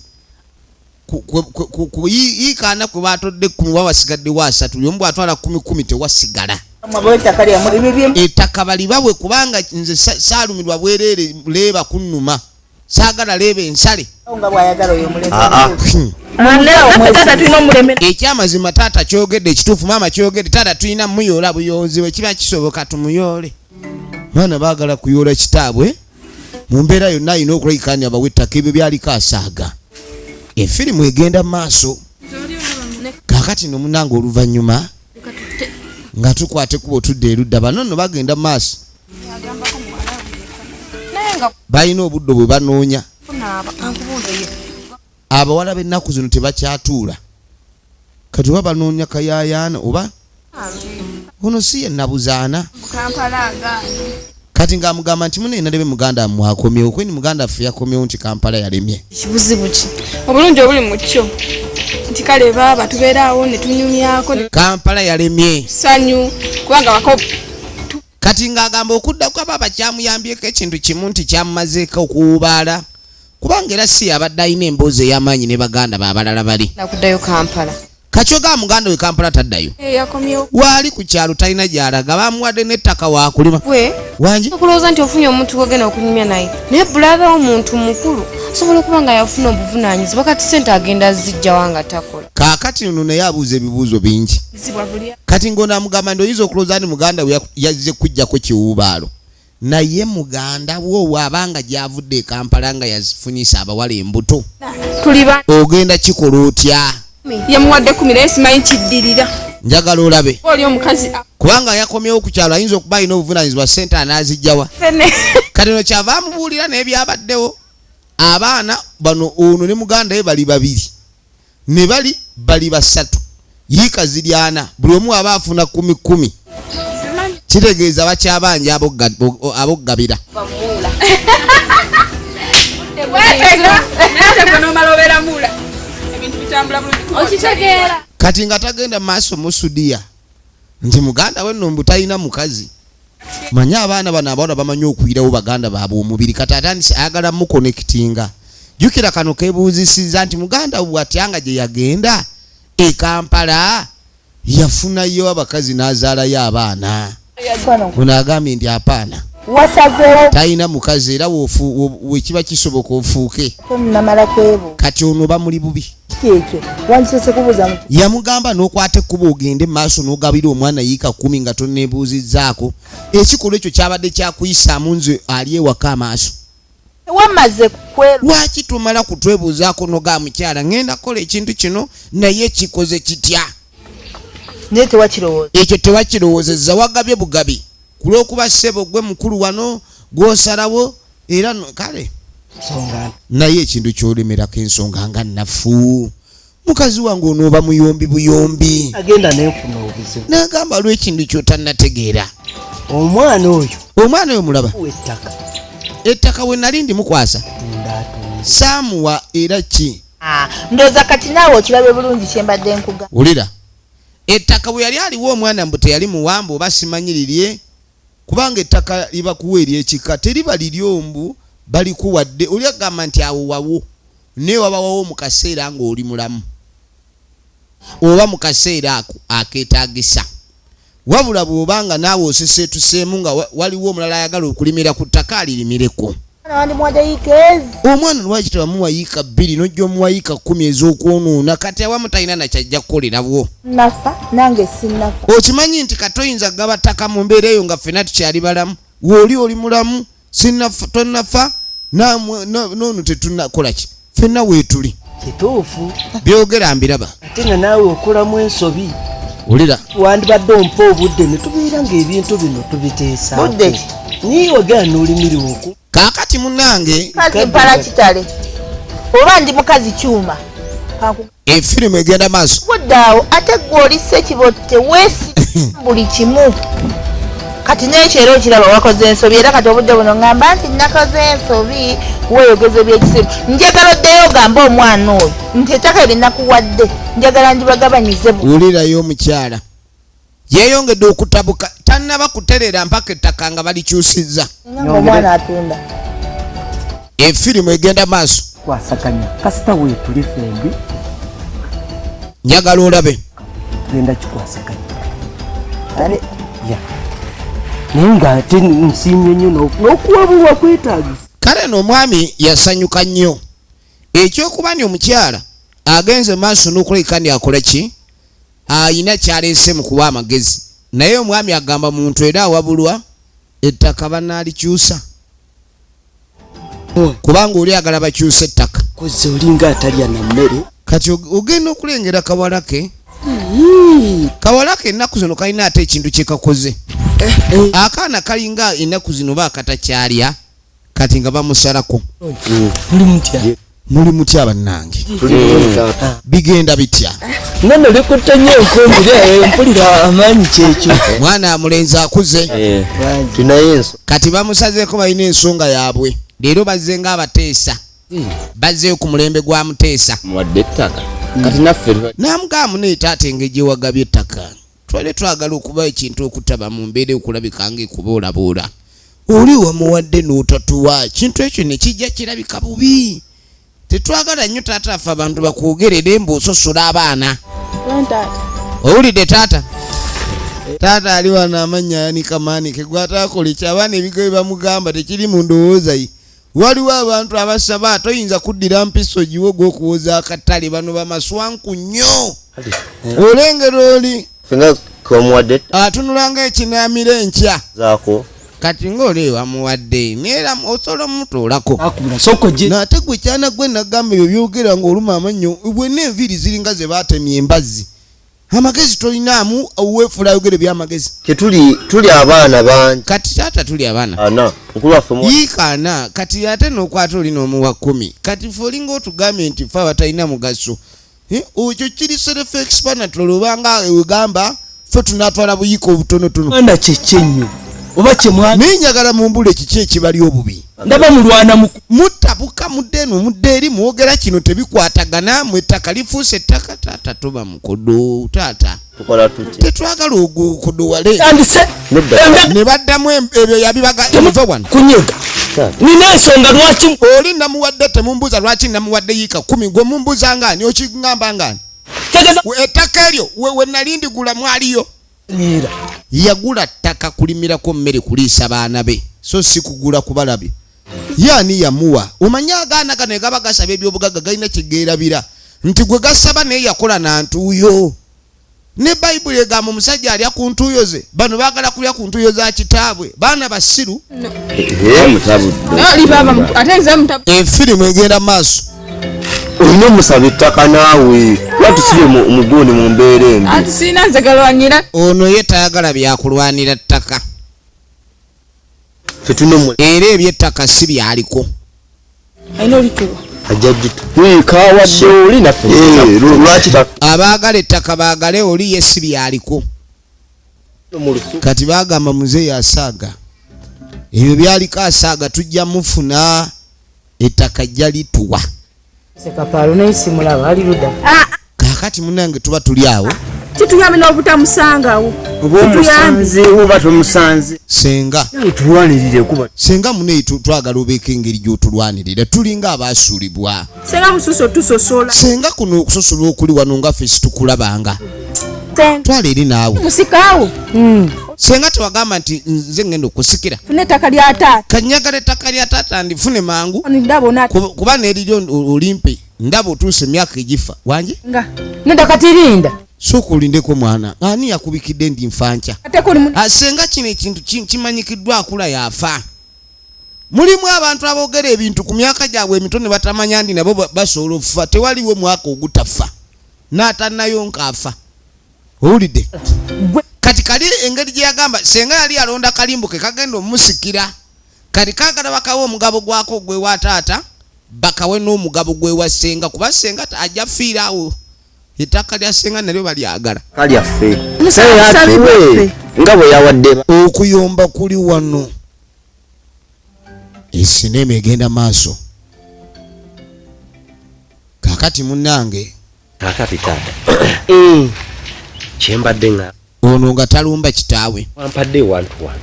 Ku yiika 4 kwe batodde 10, wa wasigaddewo 3, buli omu bw'atwala 10 10 tewasigala. Mwabawe ettaka lyammwe, ebyo Ettaka balibawe, kubanga nze saalumirwa bwereere, leeba kunnuma, saagala leeba ensale. Nga bw'ayagala oyo omulenzi. Naffe taata tulina omulemera. Ekyamazima taata kyogedde ekituufu, maama kyogedde, taata tulina muyoola buyoozi, bwe kiba kisoboka tumuyoole. Baana baagala kuyoola kitaabwe mu mbeera yonna, alina okulabika nti abawa ettaka, ebyo byaliko asaaga. Efirimu egenda mu maaso. Kaakati nno munnange oluvannyuma nga tukwata ekkubo tudda erudda, bano nno bagenda mu maaso. Balina obuddo bwe banoonya. Abawala b'ennaku zino tebakyatuula, kati oba banoonya kayaayaana oba ono si ye Nabuzaana. Kati ng'amugamba nti munne nalebe muganda wammwe akomyewo, kweni muganda waffe yakomyewo nti Kampala yalemye. Kibuzibu ki? Obulungi obuli mu kyo nti kale baaba tubeera awo ne tunyumyako ne Kampala yalemye. Ssanyu kubanga wako. Kati ng'agamba okudda kwa baaba kyamuyambyeko ekintu kimu nti kyamumazeeko okuwubaala, kubanga era si yabadde alina emboozi ey'amaanyi ne baganda be abalala bali. Nakuddayo Kampala. Kakyoga muganda we Kampala taddayo. Yakomyewo. Waali ku kyalo talina gy'alaga, bamuwadde n'ettaka waakulima. Gwe? Wangi? Okulowooza nti ofunye omuntu gw'ogenda okunyumya naye, naye bulabe omuntu mukulu asobola okuba nga yafuna obuvunaanyizibwa, kati ssente agenda zijjawa nga takola. Kaakati ono naye abuuza ebibuuzo bingi. Zibwa buli Kati ng'ono amugamba nti oyinza okulowooza nti muganda we yazze kuggyako kiwuubaalo, naye muganda wo bw'aba nga gy'avudde e Kampala nga yazifunyisa abawala embuto, Tuli ba ogenda kikola otya? Yamuwadde 10 naye simanyi kiddirira. Njagala olabe. Oli omukazi Kubanga yakomyewo ku kyalo ayinza okuba alina obuvunaanyizibwa, ssente anaaziggyawa? Fene. Kati ono kyava amubuulira n'ebyabaddewo. Abaana bano ono ne muganda we bali babiri, ne bali 3, yiika ziri 4, buli omu aba afuna 10 10, kitegeeza bakyabanja ab'oggabira. Weetega, naye gwe n'omala obeera mula. Ebintu bitambula bulungi. Okitegeera. Kati nga tagenda maaso musudiya nti muganda we nno mbu talina mukazi. Manye abaana bano abawala bamanyi okuyirawo baganda baabwe omubiri, kati atandise ayagala mukonekitinga. Jjukira kano keebuuzisizza nti muganda we bw'atya nga gye yagenda e Kampala yafunayo abakazi n'azaalayo abaana. Ono agambye nti apaana. Wasazeewo. Talina mukazi era wekiba kisoboka ofuuke. Namala kwebu. Kati ono bamuli bubi. Kiki ekyo? Wandisose kubuuza mu- Yamugamba n'okwata ekkubo ogende maaso n'ogabira omwana yiika 10 nga tonneebuuzizzaako. Ekikolwa ekyo kyabadde kyakuyisaamu nze ali ewaka amaaso. Wamaze kweru. Lwaki tumala kutwebuuzaako n'oga mukyala ŋŋenda kukola ekintu kino naye kikoze kitya? Naye tewakirowooza. Ekyo tewakirowoozezza, wagabye bugabi. Ku lw'okuba ssebo gwe mukulu wano gw'osalawo era no, kale. Nsonga. Naye ekintu ky'olemerako ensonga nga nnafu. Mukazi wange onooba muyombi buyombi. Agenda nenfuna obuzibu. N'agamba lw'ekintu ky'otannategeera. Omwana oyo. Omwana oyo mulaba. Ettaka. Ettaka we nali ndimukwasa. Ndatunze. Saamuwa era ki? Ndowooza kati naawe okirabye bulungi kye mbadde nkuga. Wulira. Ettaka bwe yali aliwo omwana mbu teyali muwambe oba simanyi lirye, kubanga ettaka libakuwa ery'ekika teriba liryo mbu balikuwadde. Oli agamba nti awo wawo, naye wabawawo mu kaseera ng'oli mulamu oba mu kaseera ako akeetaagisa. Wabula bw'obanga naawe oseseetuseemu nga waliwo omulala ayagala okulimira ku ttaka alirimireko. Omwana lwaki tebamuwa yiika 2 n'ojja omuwa yiika 10 ez'okwonoona? Kati awamu talina na kyajja kukolerawo. Nafa, nange sinnafa. Okimanyi nti kati toyinza kugaba ttaka mu mbeera eyo nga ffenna tukyali balamu. W'oli oli mulamu, sinnafa, tonnafa, n'ono tetunnakola ki? Ffenna weetuli. Kituufu. Byogera mbiraba. Ate nga naawe okolamu ensobi. Wulira. Wandibadde ompa obudde ne tubeera ng'ebintu bino tubiteesaako. Budde ki? Niye wagala n'olimira oku. Kaakati munnange. Mukazi mpala kitale. Oba ndi mukazi kyuma. Efirimu egenda maaso. Budde awo ate gwe oli ssekibotte weesi buli kimu. Kati n'ekyo era okiraba wakoze ensobi era kati obudde buno ngamba nti nakoze ensobi weeyogeza ebyekisiru. Njagala oddeyo ogambe omwana oyo nti ettaka lye nakuwadde njagala ndibagabanyize. Wulirayo omukyala yeeyongedde okutabuka tannaba kutereera mpaka ettaka nga balikyusizza. Omwana atunda. Efirimu egenda maaso. Kwasaganya kasita weetuli ffembi. Njagala olabe. Tugenda kikwasaganya. Naye ng'ate nsiimye nnyo n'okuwabulwa kwetaagisa. Kale no omwami yasanyuka nnyo ekyokuba ni omukyala agenze maaso n'okulabika ndi akola ki ayina kyaleese mu kuwa amagezi, naye omwami agamba muntu era awabulwa ettaka banaalikyusa kubanga oli agala bakyusa ettaka. Koze olinga atalya na mmere. Kati ogenda okulengera kawala ke. Kawala ke ennaku zino kalina ate ekintu kye kakoze. Akaana kalinga ennaku zino baakatakyalya kati nga bamusalako. Muli mutya? Muli mutya bannange? Bigenda bitya? Nno likutte nnyo enkumbi mpulira amaanyi kyekyo. Mwana amulenzi akuze. Kati bamusazeeko balina ensonga yaabwe. Leero bazze ng'abateesa. Bazzeeyo ku mulembe gwa Muteesa. Muwadde ettaka. Kati naffe namugamba munaye taata engeri gye wagabye ettaka. Twali twagala okuba ekintu okutaba mu mbeera okulabika ng'ekuboolaboola. Oli wamuwadde n'otatuwa kintu ekyo ne kijja kirabika bubi. Tetwagala nnyo taata affe abantu bakwogerere mbu ososola abaana. Owulidde taata? Taata ali wano amannya ayanika maanike gw'ataakola ekyo abaana ebigo bye bamugamba tekiri mu ndowooza ye. Waliwo abantu abasaba toyinza kuddira mpiso giwe gw'okuwoza akatale bano bamaswanku nnyo. Olengera oli atunula ng'ekinaamira enkya. Kati ng'oli wamuwadde neera osobola omutoolako. Nate gwe kyana gwe nagamba ebyo byogera ng'oluma amannyo bwenna enviiri ziringa ze baatemye embazzi. Amagezi tolinaamu weefuula ayogera ebyamagezi. Tuli abaana bangi. Kati taata tuli abaana. Ana, mukulu waffe muwa. Yiika ana, kati ate n'okwata oli n'omuwa 10. Kati ffe olinga otugambye nti ffe abatalina mugaso. Ekyo kiri self explanatory obanga wegamba ffe tunaatwala buyiika obutonotono. Mwana kye nnyo. Oba kye mwa. Naye njagala mumbule kiki ekibali obubi. Ndaba mulwana mutabuka mudde eno mudde eri mwogera kino tebikwatagana mu ettaka lifuuse ettaka taata toba mukodo taata. Tukola tutya? Tetwagala ogukodowale. Tandise. Ne baddamu ebyo yabibaga muva wano. Kunyega. Nina ensonga lwaki oli namuwadde temumbuuza lwaki namuwadde yiika 10 gwe mumbuuza ng'ani okigamba ng'ani. Ettaka eryo we nali ndigula mwaliyo. Yagula ttaka kulimirako mmere kuliisa baana be so si kugula kubalabye. Yaani yamuwa. Omanyi agaana gano gaba gasaba ebyobugagga galina kye geerabira nti gwe gasaba naye yakola na ntuuyo. Ne Bayibuli egamba omusajja alya ku ntuuyo ze, bano baagala kulya ku ntuuyo za kitaabwe. Baana basiru. Efirimu egenda maaso. Olina omusaba ettaka naawe lwaki mugundi mu mbeera embi? Anti sirina nze galwanira. Ono ye tayagala byakulwanira ttaka. Era eby'ettaka si byaliko. Abaagala ettaka baagale oli ye si byaliko. Kati baagamba muzeeyi asaaga. Ebyo byaliko asaaga tujja mufuna ettaka jja lituwa. Kaakati munnange tuba tuli awo. Kituyambe n'obutamusangawo. Oba tomusanze. Senga. Tulwanirire kuba. Senga muneyi twagala obeeko engeri gy'otulwanirira tulinga abaasuulibwa. Senga mususu tusosola. Senga kuno okusosola okuli wano nga ffe situkulabanga. Twala eri naawe. Musikaawo. Senga tewagamba nti nze ngenda okusikira. Funa ettaka lya taata. Kanyagala ettaka lya taata ndifune mangu. Ndaba kuba n'eriryo olimpe ndaba otuuse emyaka egifa. Wange? Nga. Nedda kati linda. Sooka olindeko mwana. Ani yakubikidde ndi nfanca? Senga kino ekintu kimanyikiddwa akula yafa. Mulimu abantu aboogera ebintu ku myaka gyabwe emito ne batamanya nti nabo basobola okufa. Tewaliwo mwaka ogutafa, n'atannayonka afa. Owulidde? Kati kali engeri gye yagamba, senga yali alonda kalimbu ke kagenda omusikira. Kati kaagala bakawe omugabo gwako ogwewa taata, bakawe n'omugabo gwewa senga, kuba senga ajja fiira awo. Ettaka lya senga nalyo balyagala. Kalyaffe atuwe nga bwe yawadde. Okuyomba kuli wano, esinema egenda maaso. Kakati munnange, Kakati taata, kyembadde nga ono nga talumba kitaawe. Wampadde ewantu wano,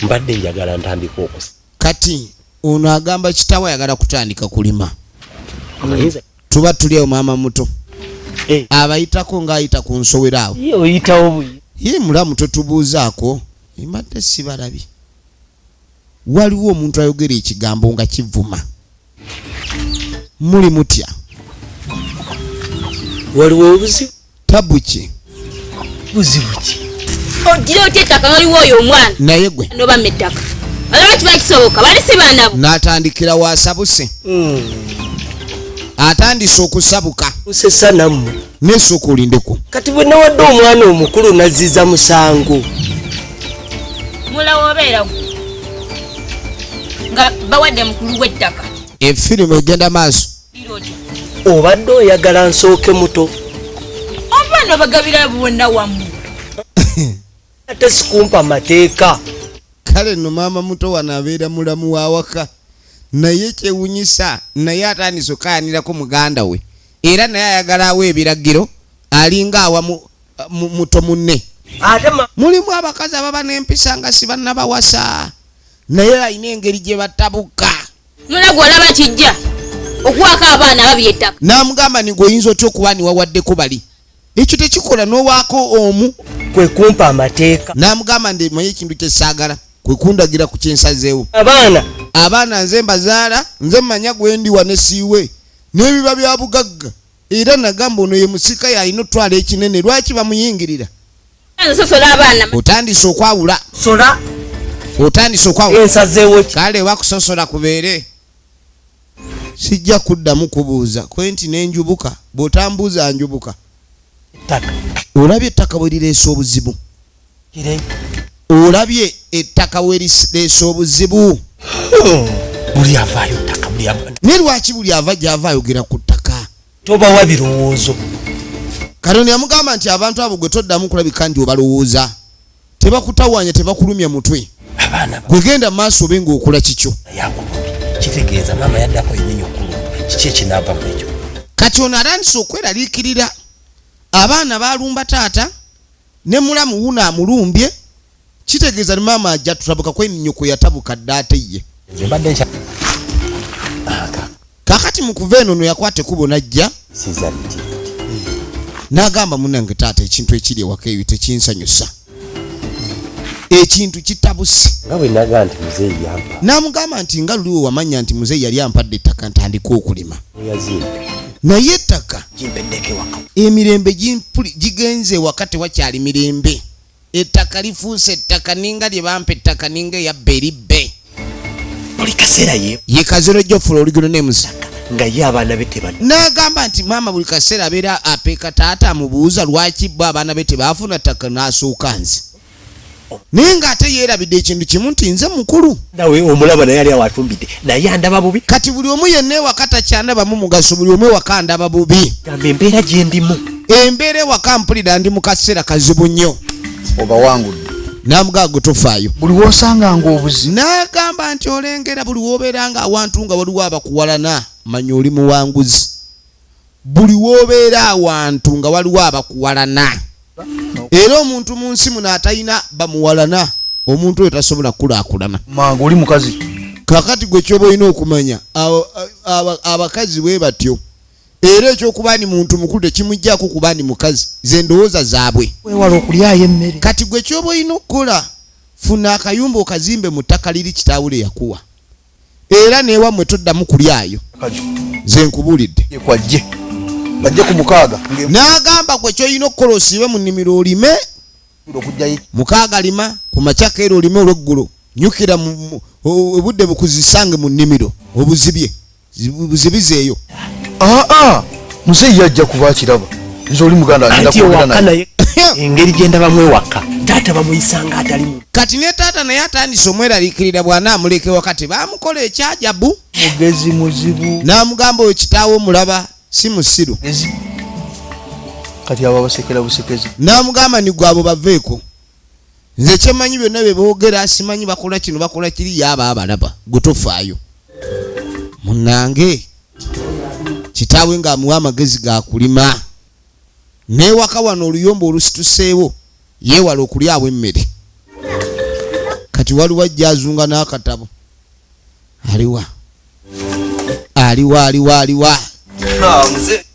mbadde njagala ntandika okusa. Kati ono agamba kitaawe ayagala kutandika kulima. Ayinza Tuba tuli awo, maama muto abayitako ng'ayita ku nsowera awo. Ye oyitawo buyi. Ye mulamu, totubuuzaako, mbadde sibalabye. Waliwo omuntu ayogera ekigambo nga kivuma. Muli mutya? Waliwo obuzibu? Tabu ki? Buzibu ki? Ogira otya ettaka? Waliwo oyo omwana Naye gwe nobamma ettaka, olaba kiba kisoboka? Bali si baana bo. N'atandikira wasabuse, atandise okusabuka. Usesa nammwe. Nesooka olindeko. Kati bwe nawadde omwana omukulu nazziza musango. Mulawo obeera gwe nga bawadde mukulu w'ettaka. Efirimu egenda maaso. Lira otya? Obadde oyagala nsooke muto. Abaana bagabira bonna wamu. Ate sikumpa mateeka. Kale nno maama muto wano abeera mulamu wawaka, naye kyewunyisa, naye atandise okukayanirako muganda we, era naye ayagala awa ebiragiro alinga awa muto munne. Ate ma Mulimu abakazi ababa n'empisa nga si bannabawasa, naye alina engeri gye batabuka. Mula gwe olaba kijja okuwaako abaana ababiri ettaka. N'amugamba ni gweoyinza otya okuba ni wawaddeko bali? Ekyo tekikola n'owaako omu. Kwe kumpa amateeka. N'amugamba ndi maye ekintu kyesaagala kwe kundagira ku kyensazeewo. Abaana. Abaana nze mbazaala, nze mmanya gwendiwa ne siiwe n'ebiba bya bugagga, era nagamba ono ye musika, yalina otwala ekinene, lwaki bamuyingirira? Nsosola abaana. Otandise okwawula. Sola. Otandise okwawula. Ensazeewo ki? Kale wakusosola kubeere, sijja kuddamu kubuuza kwe nti nenjubuka. Bw'otambuuza njubuka. Ettaka. Olabye ettaka bwe lireese obuzibu? Kire. Olabye ettaka we lireese obuzibu? Buli avaayo ttaka, buli ava. Naye lwaki buli ava gy'ava ayogera ku ttaka? Tobawa birowoozo. Katonda yamugamba nti abantu abo gwe toddamu kulabika nti obalowooza, tebakutawaanya, tebakulumya mutwe. Abaana. Gwe genda maaso obe ng'okola kikyo. Yakulumbye kitegeeza maama yaddako yennyini okulumba. Kiki ekinaava mu ekyo? Kati ono atandise okweraliikirira, abaana balumba taata ne mulamu wuno amulumbye, kitegeeza ni maama ajja tutabuka kwennyoko yatabuka dda ate ye. Nze mbadde nkya Kakati mu kuva eno, no yakwata ekkubo n'ajja siza biti. N'agamba, munange taata, ekintu ekiri ewaka eyo tekinsanyusa, ekintu kitabuse. Nga bwe naga nti muzeeyi yampa. N'amugamba nti nga luli we wamanya nti muzeeyi yali ampadde ettaka ntandika okulima, Yazimba. Naye ettaka Gimpeddeko ewaka. Emirembe gigenze ewaka, tewakyali mirembe. Ettaka lifuuse ettaka, ninga lye bampa ettaka, ninga eyabba eribbe. Buli kaseera ye Ye Kazero Jofula oligino nemusa. Nga ye abaana be tebadde. N'agamba nti maama buli kaseera abeera apeeka taata, amubuuza lwaki bo abaana be tebaafuna ttaka n'asooka nze, naye ng'ate yeerabidde ekintu kimu nti nze mukulu. Nawe omulaba naye ali awo atumbidde, naye andaba bubi. Kati buli omu yenna ewaka takyandabamu mugaso, buli omu ewaka andaba bubi. Gamba embeera gye ndimu. Embeera ewaka mpulira ndi mu kaseera kazibu nnyo. Obawangudde. N'amugamba, gwe tofaayo. Buli wosanganga obuzibu. N'agamba nti olengera buli wobeera nga awantu nga waliwo abakuwalana, manya oli muwanguzi. Buli wobeera awantu nga waliwo abakuwalana, era omuntu mu nsi muno atalina bamuwalana, omuntu oyo tasobola kukulaakulana. Mangu oli mukazi. Kakati gwe kyoba olina okumanya, abakazi bwe batyo, era ekyokuba ni muntu mukulu tekimuggyako kuba ni mukazi, ze ndowooza zaabwe. Wewala okulyayo emmere. Kati gwe kyoba olina okukola, funa akayumba okazimbe mu ttaka liri kitaawule yakuwa, era newammwe toddamu kulyayo. Kaju. Nze nkubuulidde. Kwajje bajje ku 6. N'agamba gwe kyolina okukola, osiibe mu nnimiro olime. Okugjayo. 6 lima, ku makya keera olime olweggulo. Nyukira obudde bukuzisange mu nnimiro obuzibye buzibizeeyo. Aa, muzeeyi yajja kuba akiraba nze oli muganda agenda Anti kwogera ewaka naye. Naye engeri gye ndabamu ewaka, taata bamuyisanga atali Kati ne taata naye atandise omweraliikirira bw'anaamuleka ewaka tebamukola ekyajabu. Mugezi muzibu. N'amugamba oyo kitaawe omulaba si musiru. Kati abo abasekera busekezi. N'amugamba ni gwe abo baveeko, nze kyemmanyi byonna bye boogera simanyi bakola kino bakola kiri, yaaba abalaba gwe tofaayo. Munnange kitaawe ng'amuwa amagezi ga kulima n'ewaka wano oluyombo olusituseewo yeewala okulyawo emmere. Kati waliwo ajja azunga n'akatabo, aliwa aliwa aliwa aliwa.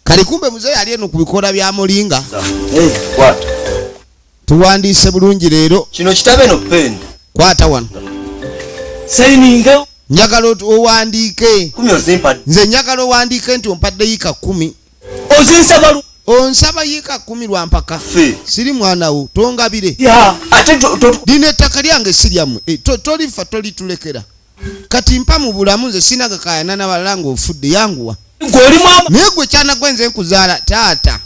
Kali kumbe muzeeyi ali eno ku bikoola bya mulinga. Kwata. Tuwandiise bulungi leero. Kino kitabe no pen. Kwata wano. Sayininga. Njagala owandiike. 10 ozimpadde. Nze njagala owandiike nti ompadde yiika 10. Ozinsaba Onsaba yiika 10 lwa mpaka. Ffe. Siri mwana wo, tongabire. Ya, ate Lino ettaka lyange si lyammwe. Tolifa tolitulekera. Kati mpa mu bulamu nze sina gakayana n'abalala ng'ofudde, yanguwa. Gwe oli mwana. Naye gwe kyana gwe nze nkuzaala taata.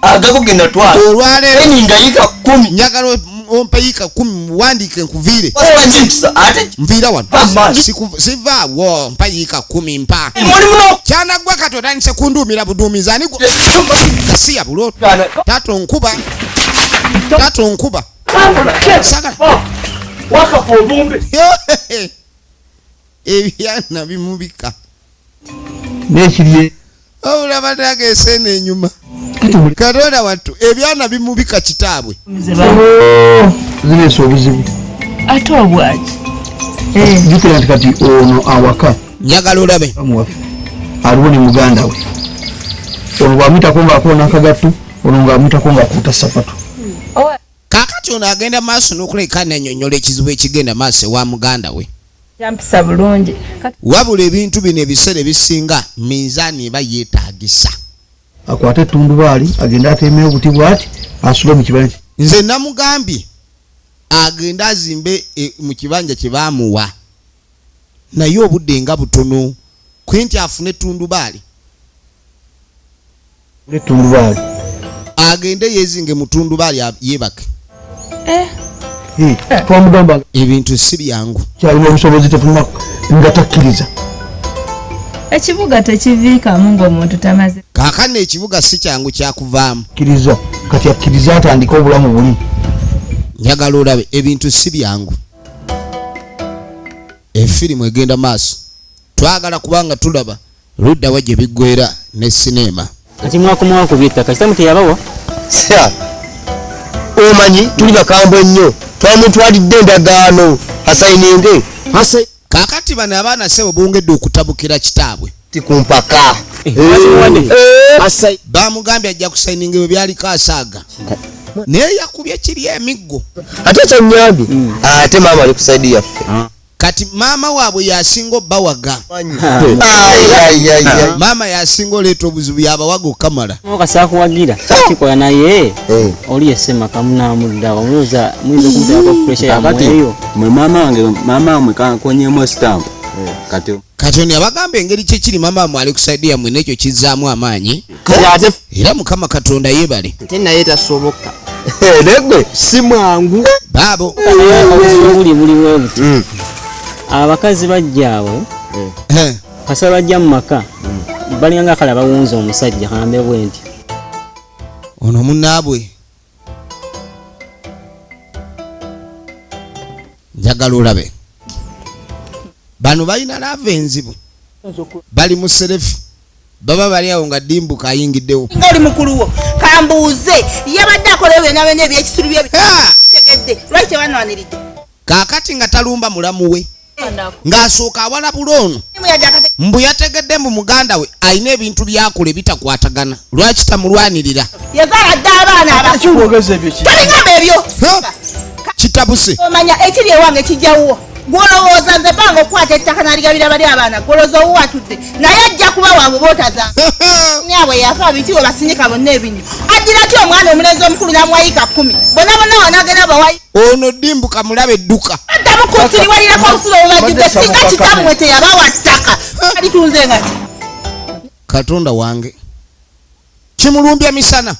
Agago ge natwala. Olwaleero. Sayininga yiika 10. Njagala ompe yiika 10 muwandiike nkuviire. Oba ate Nviira wano. Mama. Sivaawo, mpa yiika 10 mpa. Muli muno. Kyana gwe kati otandise kunduumira buduumizi ani gwe? Gasiya bulo. Taata onkuba. Taata onkuba. Sagala. Wakafa obumbe. Ebyana bimubika. N'ekirye. Wabula bannange ensi enyuma. Katonda wattu ebyana bimubika kitaabwe. Oh, zireese obuzibu. Ate obwaki? Jjukira nti kati ono awaka. Njagala olabe. Amuwaffe. Aliwo ne muganda we. Ono bw'amuyitako ng'akoona akagatto, ono ng'amuyitako ng'akuuta ssapatu. Kaakati ono agenda maaso n'okuleka n'annyonnyola ekizibu ekigenda maaso ewa muganda we. Kyampisa bulungi. Wabula ebintu bino ebiseera ebisinga minzaani eba yeetaagisa. Akwate ettundubaali agende atemeyo obuti bw'ati asule mu kibanja. Nze namugambye agende azimbe mu kibanja kye baamuwa, naye obudde nga butono kwe nti afune ettundubaali. Ettundubaali. Agende yeezinge mu ttundubaali yeebake. Twamugamba ebintu si byangu. Kyalina obusobozi tetulina nga takkiriza. Ekibuga tekiviikamu ng'omuntu tamaze. Kaakano ekibuga si kyangu kyakuvaamu. Kkiriza, kati akkiriza atandike obulamu buli. Njagala olabe ebintu si byangu. Efirimu egenda maaso. Twagala kubanga tulaba ludda wa gye biggweera ne sinema. Kati mwakomawo ku by'ettaka, kitamu teyabawa? Sya. Omanyi tuli bakambwe nnyo, twamutwalidde endagaano asayininge. Kaakati bano abaana ssebo bongedde okutabukira kitaabwe. Ti ku mpaka. Bamugambye ajja kusayininga ebyo byaliko asaaga. Naye yakubye kiri emiggo. Ate kyannyambye, ate maama ali ku sayidi yaffe. Kati maama waabwe yasinga obbawaga. Ai, ai, ai, ai. Maama yasinga oleeta obuzibu yabawaga okamala. Kasaakuwagira kikola naye oli yesema kamunaamudda omulowooza muyinza okumuteekako pressure yammwe Kakati, eyo. mwe maama wange, maama wamwe kankonyemu stamp. Kati Kati ono yabagamba engeri kye kiri maama wamwe ali ku side yammwe n'ekyo kizzaamu amaanyi. Kati ate Era Mukama Katonda yeebale. Ate naye tasoboka. Naye gwe si mwangu. Baabo. Obuzibu buli buliwo buti. Abakazi bajja awo. Kasaba bajja mu maka. Balinga akala bawunza omusajja kambe bwe nti. Ono munnaabwe. Njagala olabe. Bano balina lava enzibu. Bali mu serefu. Baba bali awo nga Dimbuka ayingiddewo. Nga oli mukulu wo, kambuuze, yabadde akola ebyo byonna byonna ebyekisiru bye bitegedde. Lwaki tebanwaniridde? Kaakati nga talumba mulamu we. Ng'asooka awalabula ono. Mbu yategedde mbu muganda we alina ebintu by'akola ebitakwatagana. Lwaki tamulwanirira? Yazaala dda abaana abakulu. Kyogeza ebyo ki? Tobigamba ebyo. Kitabuse. Omanya ekiri ewange kijjawo. Gwolowooza nze banga okukwata ettaka n'aligabira bali abaana, gwolowooza owuwo atudde naye ajja kuba waabwe bootaza nyaabwe yafa biki we basinyika bonna ebinyo. Addira ki omwana omulenzi omukulu n'amuwayika 10 bonna bonna wanaagenda bawayi. Ono dimbuka mulabe edduka. Addamu kunsiriwalirako obusulo obubajjudde singa kitammwe teyabawa ttaka alitunze nga ki. Katonda wange kimulumbya misana.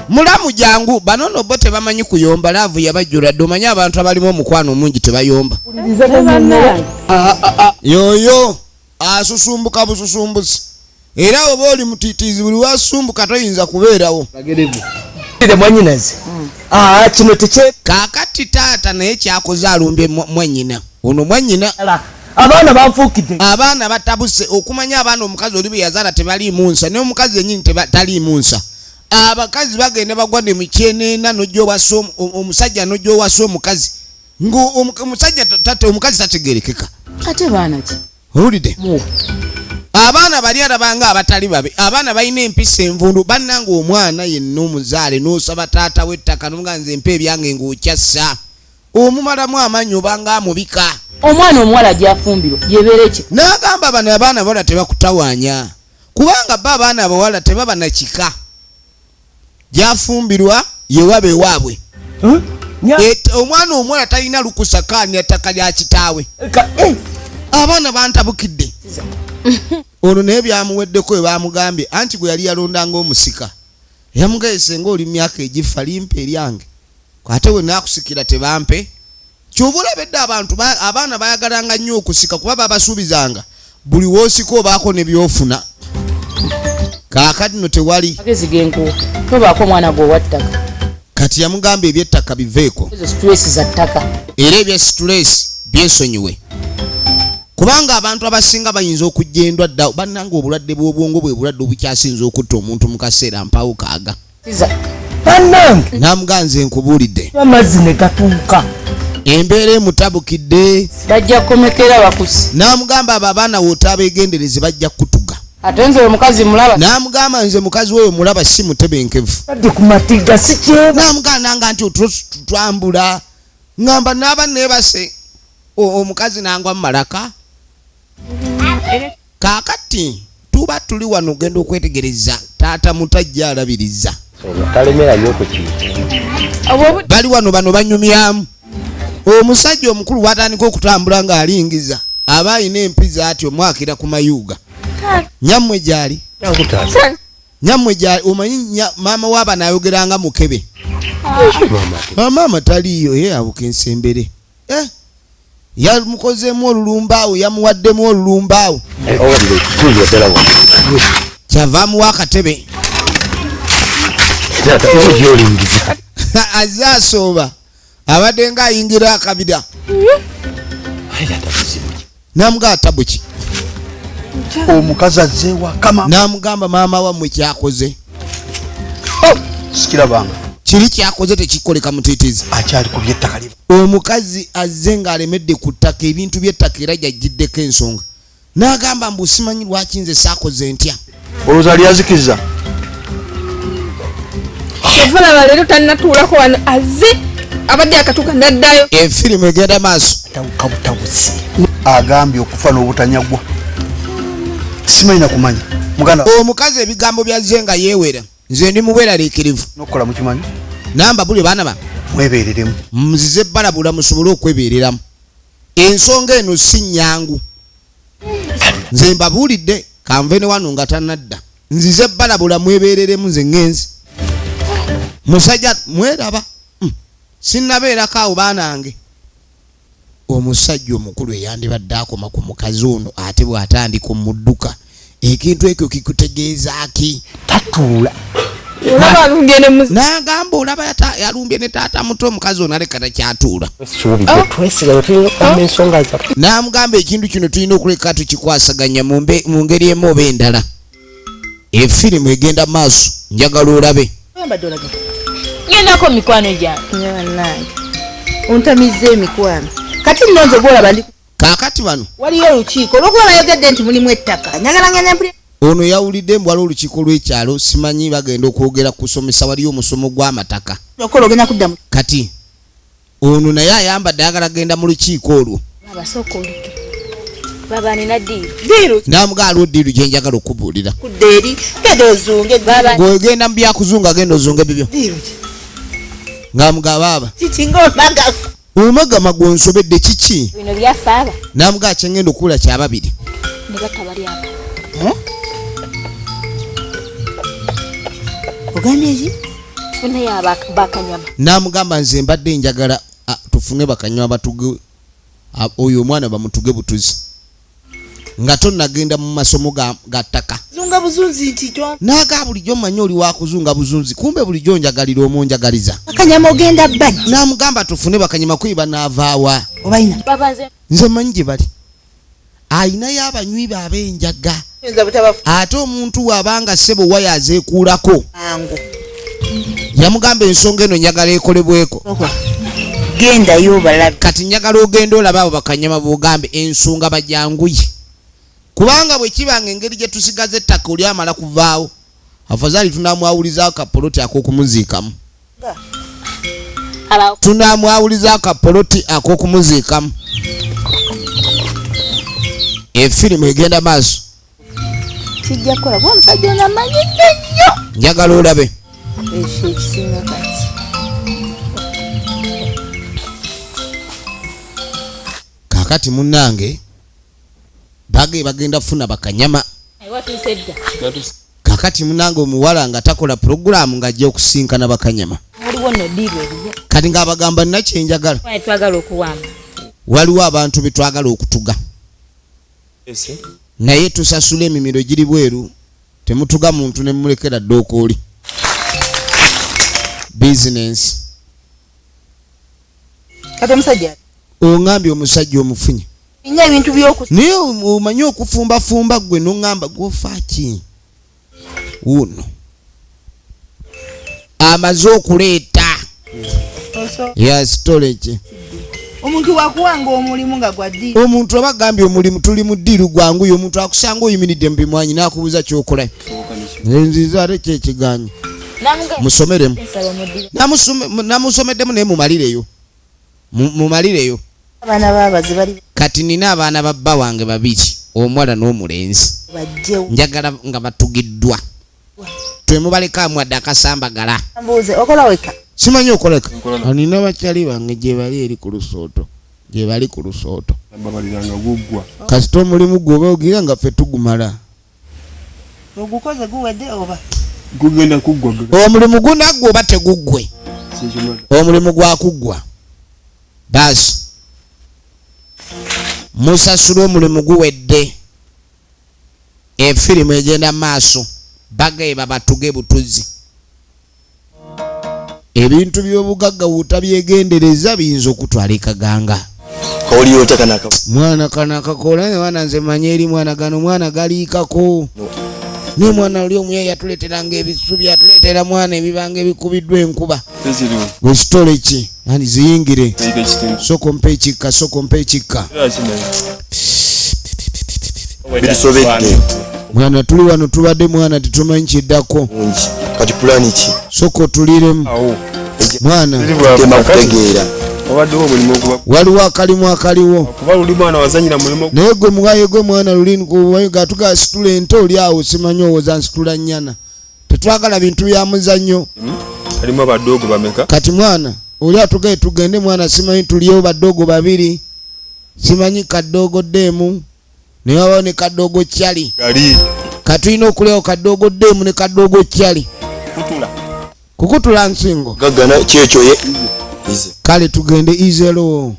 Mulamu jangu bano no bo tebamanyi kuyomba, laavu yabajjula dde. Omanyi abantu abalimu omukwano omungi tebayomba. Yoyo asusumbuka bususumbusi, era oba oli mutiitiizi buli wasumbuka toyinza kubeerawo. Kaakati taata naye kyakoze alumbye mwannyina ono mwannyina. Abaana banfuukidde. Abaana batabuse okumanya abaana omukazi oli bwe yazaala tebaliimu nsa, naye omukazi yennyini taliimu nsa. Abakazi bagenda bagwa ne mukyeneena n'ojja owasa omusajja n'ojja owasa omukazi ng'omusajja omukazi tategeerekeka. Ate baana ki? Owulidde? Abaana bali alabanga abatali babe, abaana balina empisa envundu. Bannanga omwana yenna omuzaale n'osaba taata w'ettaka n'omugaa nze mpa ebyange ng'okyassa, omumalamu amaanyi obanga amubika. Omwana omuwala gy'afumbirwa yebeera eki? N'agamba bano abaana abawala tebakutawaanya, kubanga bo abaana abawala tebaba na kika. Gy'afumbirwa yewaba ewaabwe. Omwana omuwala talina lukusa kaanya ttaka lya kitaawe. Abaana bantabukidde. Ono naye byamuweddeko bwe baamugambye anti gwe yali yalondanga omusika. Yamugambye senga oli myaka egifa limpa eryange, ate we naakusikira tebampe. Ky'oba olabedde abantu abaana bayagalanga nnyo okusika kuba babasuubizanga buli w'osika obaako ne by'ofuna. Kaakati no tewali. Magezi g'enkuwa, tobaako mwana gwe owa ttaka. Kati yamugamba eby'ettaka biveeko. Ezo stress za ttaka. Era ebya stress byesonyiwe. Kubanga abantu abasinga bayinza okujja endwadde awo. Bannange obulwadde bw'obwongo bwe bulwadde obukyasinze okutta omuntu mu kaseera mpawo kaaga. Bannange. Namugamba nze nkubuulidde. Amazzi ne gatuuka. Embeera emutabukidde. Bajja kukomekera bakusi. Namugamba abo abaana w'otaabeegendereze bajja kukutuga. Ate nze omukazi mulaba. Namugamba nze mukazi wewe mulaba si mutebenkevu. Badde ku matiga si kyeba. Namugamba nanga nti otulo tutambula. Ngamba naaba neebase omukazi nangwa mu malaka. Kaakati tuba tuli wano ogenda okwetegereza taata mutajja alabiriza. Talemera nnyo ku kintu. Bali wano bano banyumyamu. Omusajja omukulu bw'atandika okutambula ng'alingiza aba alina empiza ati omwakira ku mayuuga. Nyammwe gy'ali. Nyammwe gy'ali. Omanyi maama w'abaana ayogeranga mukebe. Maama taliiyo, ye abuka ensembere. Yamukozeemu olulumbaawo, yamuwaddemu olulumbaawo. Kyava amuwa akatebe. Azze asooba abadde ng'ayingira akabira. Namugamba tabu ki? Omukazi azze ewaka maama. Namugamba maama wammwe kyakoze. Oh, sikirabanga. Kiri kyakoze tekikoleka mutiitiizi. Akyali ku by'ettaka lye. Omukazi azze ng'alemedde ku ttaka, ebintu by'ettaka era gy'ajjiddeko ensonga. N'agamba mbu simanyi lwaki nze saakoze ntya. Olowooza lyazikiza? Kyova olaba leero tannatuulako wano, azze abadde akatuuka n'addayo. Efirimu egenda maaso. Tawuka butawuzi. Agambye okufa n'obutanyagwa. Simanyi na kumanya. Muganda. Omukazi ebigambo byazze nga yeewera. Nze ndi muweraliikirivu. N'okukola mukimanyi? Namba buli baana ba. Mwebeereremu. Muzize balabula musobole okwebeereramu. Ensonga eno si nnyangu. Nze mbabuulidde kanve ne wano nga tannadda. Nzize balabula mwebeereremu nze ŋŋenze. Musajja mweraba. Sinnabeerako awo baanange. Omusajja omukulu eyandibadde akoma ku mukazi ono ate bw'atandika omudduka ekintu ekyo kikutegeeza ki? Tatuula. Olaba alumbye ne N'agamba olaba yalumbye ne taata muto omukazi ono aleka takyatuula. Suubidde twesiga tulina okukuuma ensonga zaffe. N'amugamba ekintu kino tulina okuleka tukikwasaganya mu ngeri emu oba endala. Efirimu egenda maaso, njagala olabe. Ngendako mikwano gyange. Bannange, ontamizza emikwano. Kati nno nze gw'olaba ndi Kaakati bano. Waliyo olukiiko olw'okuba bayogedde nti mulimu ettaka. Njagala ngende mpulire. Ono yawulidde mbu waliwo olukiiko lw'ekyalo, simanyi bagenda okwogera kusomesa, waliyo omusomo gw'amataka. Okola ogenda kudda mu Kati Ono naye ayambadde ayagala genda mu lukiiko olwo. Baba sooka oleke. Baba nina ddiiru. Namuga aliwo ddiiru gye njagala okubuulira. Kudda eri genda ozunge. Baba Gwegenda mu byakuzunga, genda ozunge bibyo. Ddiiru ki? Ng'amuga baaba Kiki ng'omaga? Omagama gwonsobedde kiki? Bino byaffe aba. Namuga kyengenda okuwula kyababiri. Ne batta bali abo. Ogambye ki? Tufuneyo bakanyama. Namugamba nze mbadde njagala tufune bakanyama batuge oyo omwana bamutuge butuzi nga tonnagenda mu masomo ga ttaka. Zunga buzunzi nti to. Naga bulijjo mmanyi oli wakuzunga buzunzi, kumbe bulijjo njagalira omunjagaliza. Bakanyama ogenda bajja. Namugamba tufune bakanyama kuyi banaavaawa. Obalina? Baba nze. Nze mmanyi gye bali. Ayinayo abanywi be ab'enjaga. Oyinza butabafu. Ate omuntu bw'abanga ssebo waya azeekuulako. Mangu. Yamugamba ensonga eno njagala ekolebweko. Okwa. Gendayo obalabe. Kati njagala ogende olabe abo bakanyama b'ogambe ensonga bajanguye. Kubanga bwe kiba nga engeri gye tusigaza ettaka oli amala kuvaawo, afadhali tunaamwawulizaako kapoloti ak'okumuziikamu. Tunaamwawulizaako kapoloti ak'okumuziikamu. Efirimu egenda maaso. Kijja kukola kuba omusajja ono amanyidde nnyo. Njagala olabe. Ekyo ekisinga kati. Kaakati munnange bage bagenda kufuna bakanyama. Watuuse dda. Kaakati munnange omuwala nga takola pulogulaamu ng'ajja okusinkana bakanyama. Waliwo nno ddiiru eriyo. Kati ng'abagamba nina kye njagala. Twagala okuwamba. Waliwo abantu be twagala okutuga. Naye tusasula emimiro giri bweru, temutuga muntu ne mumulekera ddookooli. Business. Kati omusajja Ongambye omusajja omufunye. Nina ebintu by'oku- Naye omanyi okufumbafumba ggwe n'oŋŋamba gw'ofa ki? Wuuno. Amaze okuleeta. Ya storage. Omuntu wakuwanga omulimu nga gwa ddiiru. Omuntu aba agambye omulimu tuli mu ddiiru gwanguye, omuntu akusanga oyimiridde mu bimwanyi n'akubuuza ky'okola. Nziza ate kye kigaanyi. Musomeremu. Namusomeddemu naye mumalireyo. Mumalireyo. Abaana b'abaze bali Kati nina abaana ba bba wange babiri, omuwala n'omulenzi. Bajjewo. Njagala nga batugiddwa. Twemubaleka amwadde akasambagala. Mbuuze, okola wekka? Simanyi okoleka. Nina bakyali bange gye bali eri ku lusooto. Gye bali ku lusooto. Babaliranga guggwa. Kasita omulimu gwoba ogira nga ffe tugumala. Ogukoze guwedde oba? Gugenda kuggwa. Omulimu gunaggwa oba teguggwe? Omulimu gwa kuggwa. Baasi. Musasula omulimu guwedde. Efirimu egenda maaso. Bagaye babatuge butuzi. Ebintu by'obugagga bw'otabyegendereza biyinza okutwala ekaganga. Kawulira otya kano aka- Mwana kano akakola, naye mwana nze mmanyi eri mwana gano mwana galiikako. Naye mwana oli omuyayi yatuleeteranga ebisubi, yatuleetera mwana ebibanga ebikubiddwa enkuba. Tekiriwo. Gwe sitole ki? Ani ziyingire. Yiga ekitenge. Sooka ompe ekikka, sooka ompe ekikka. Bitusobedde. Mwana tuli wano tubadde mwana tetumanyi kiddako. Kati pulaani ki? Sooka otuliremu. Mwana. Tema kutegeera. Obaddewo omulimu oguba. Waliwo akalimu akaliwo. Kuba luli mwana wazanyira mulimu. Naye gwe muwaye gwe mwana luli nkuwaye gatuga situla ente oli awo simanyi owoza nsitula nnyana. Tetwagala bintu bya muzannyo. Alimu abadoogo bameka? Kati mwana oli atugaye tugende mwana simanyi tuliyo badoogo babiri. Simanyi kadoogo ddeemu. Naye wabawo ne kadoogo kyali. Gali. Katulina okulyawo kadoogo ddeemu ne kadoogo kyali. Kutula. Kukutula nsingo. Gaggana kyekyo ye. Kale tugende Izero.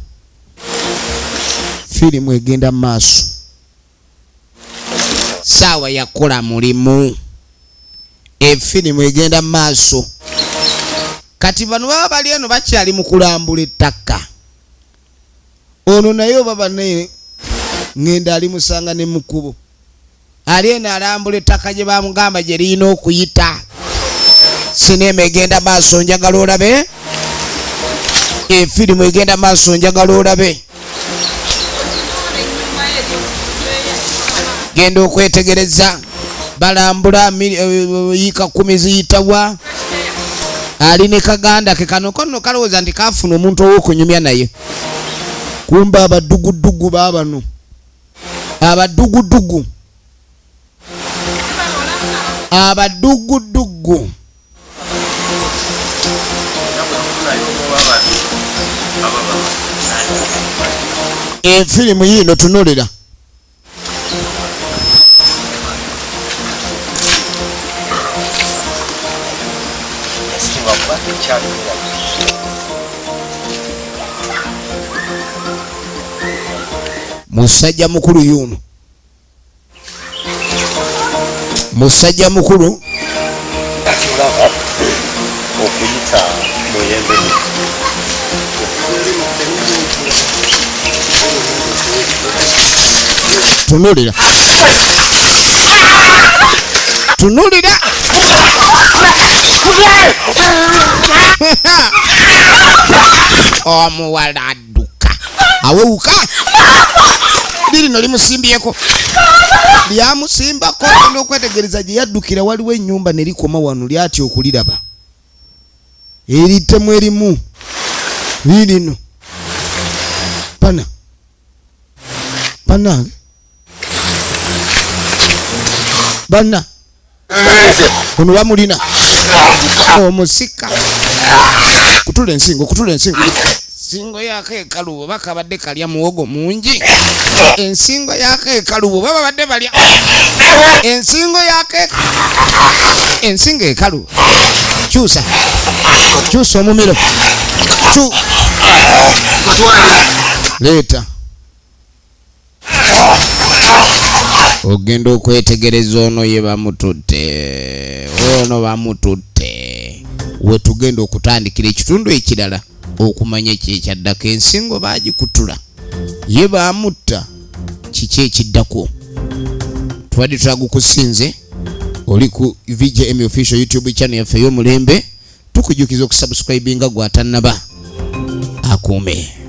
Firimu egenda maaso. Saawa yakola mulimu. Efirimu egenda maaso. Kati bano baba bali eno bakyali mu kulambula ettaka. Ono naye oba banne ngenda ali musanga ne mukubo. Ali eno alambula ettaka gye bamugamba gye lirina okuyita. Sinema egenda maaso njagala olabe. Efirimu egenda maaso njagala olabe. Genda okwetegereza. Balambula yiika 10 ziyitawa. Ali ne kaganda ke kano konno kalowooza nti kafuna omuntu ow'okunyumya naye. Kumba abadugudugu baabano. Abadugudugu. Abadugudugu. Efirimu yiino tunulira. Musajja mukulu yuno. Musajja mukulu. Okuyita muyembe. Tunulira. Tunulira. Omuwala adduka. Awewuka. Lirino limusimbyeko. Lyamusimbako n'okwetegereza gye yaddukira waliwo ennyumba ne likoma wano lyatya okuliraba. Eritemu erimu. Lirino. Pana. Panange. Bana. Ono bamulina. Omusika. Kutula ensingo, kutula ensingo. Ensingo yako ekalubo bakabadde kalya muwogo mungi. Ensingo yako ekalubo babadde balya. Ensingo yako ensingo ekalubo. Kyusa. Kyusa omumiro. Chu. Leeta. Ogenda okwetegereza ono ye bamututte. Ono bamututte. We tugenda okutandikira ekitundu ekirala okumanya ekyaddako ensingo baagikutula. Ye bamutta. Kiki ekiddako? Tubadde twagukusinze oli ku VJM official YouTube channel yaffe ey'omulembe. Tukujjukiza okusubscribinga gw'atannaba. Akuume.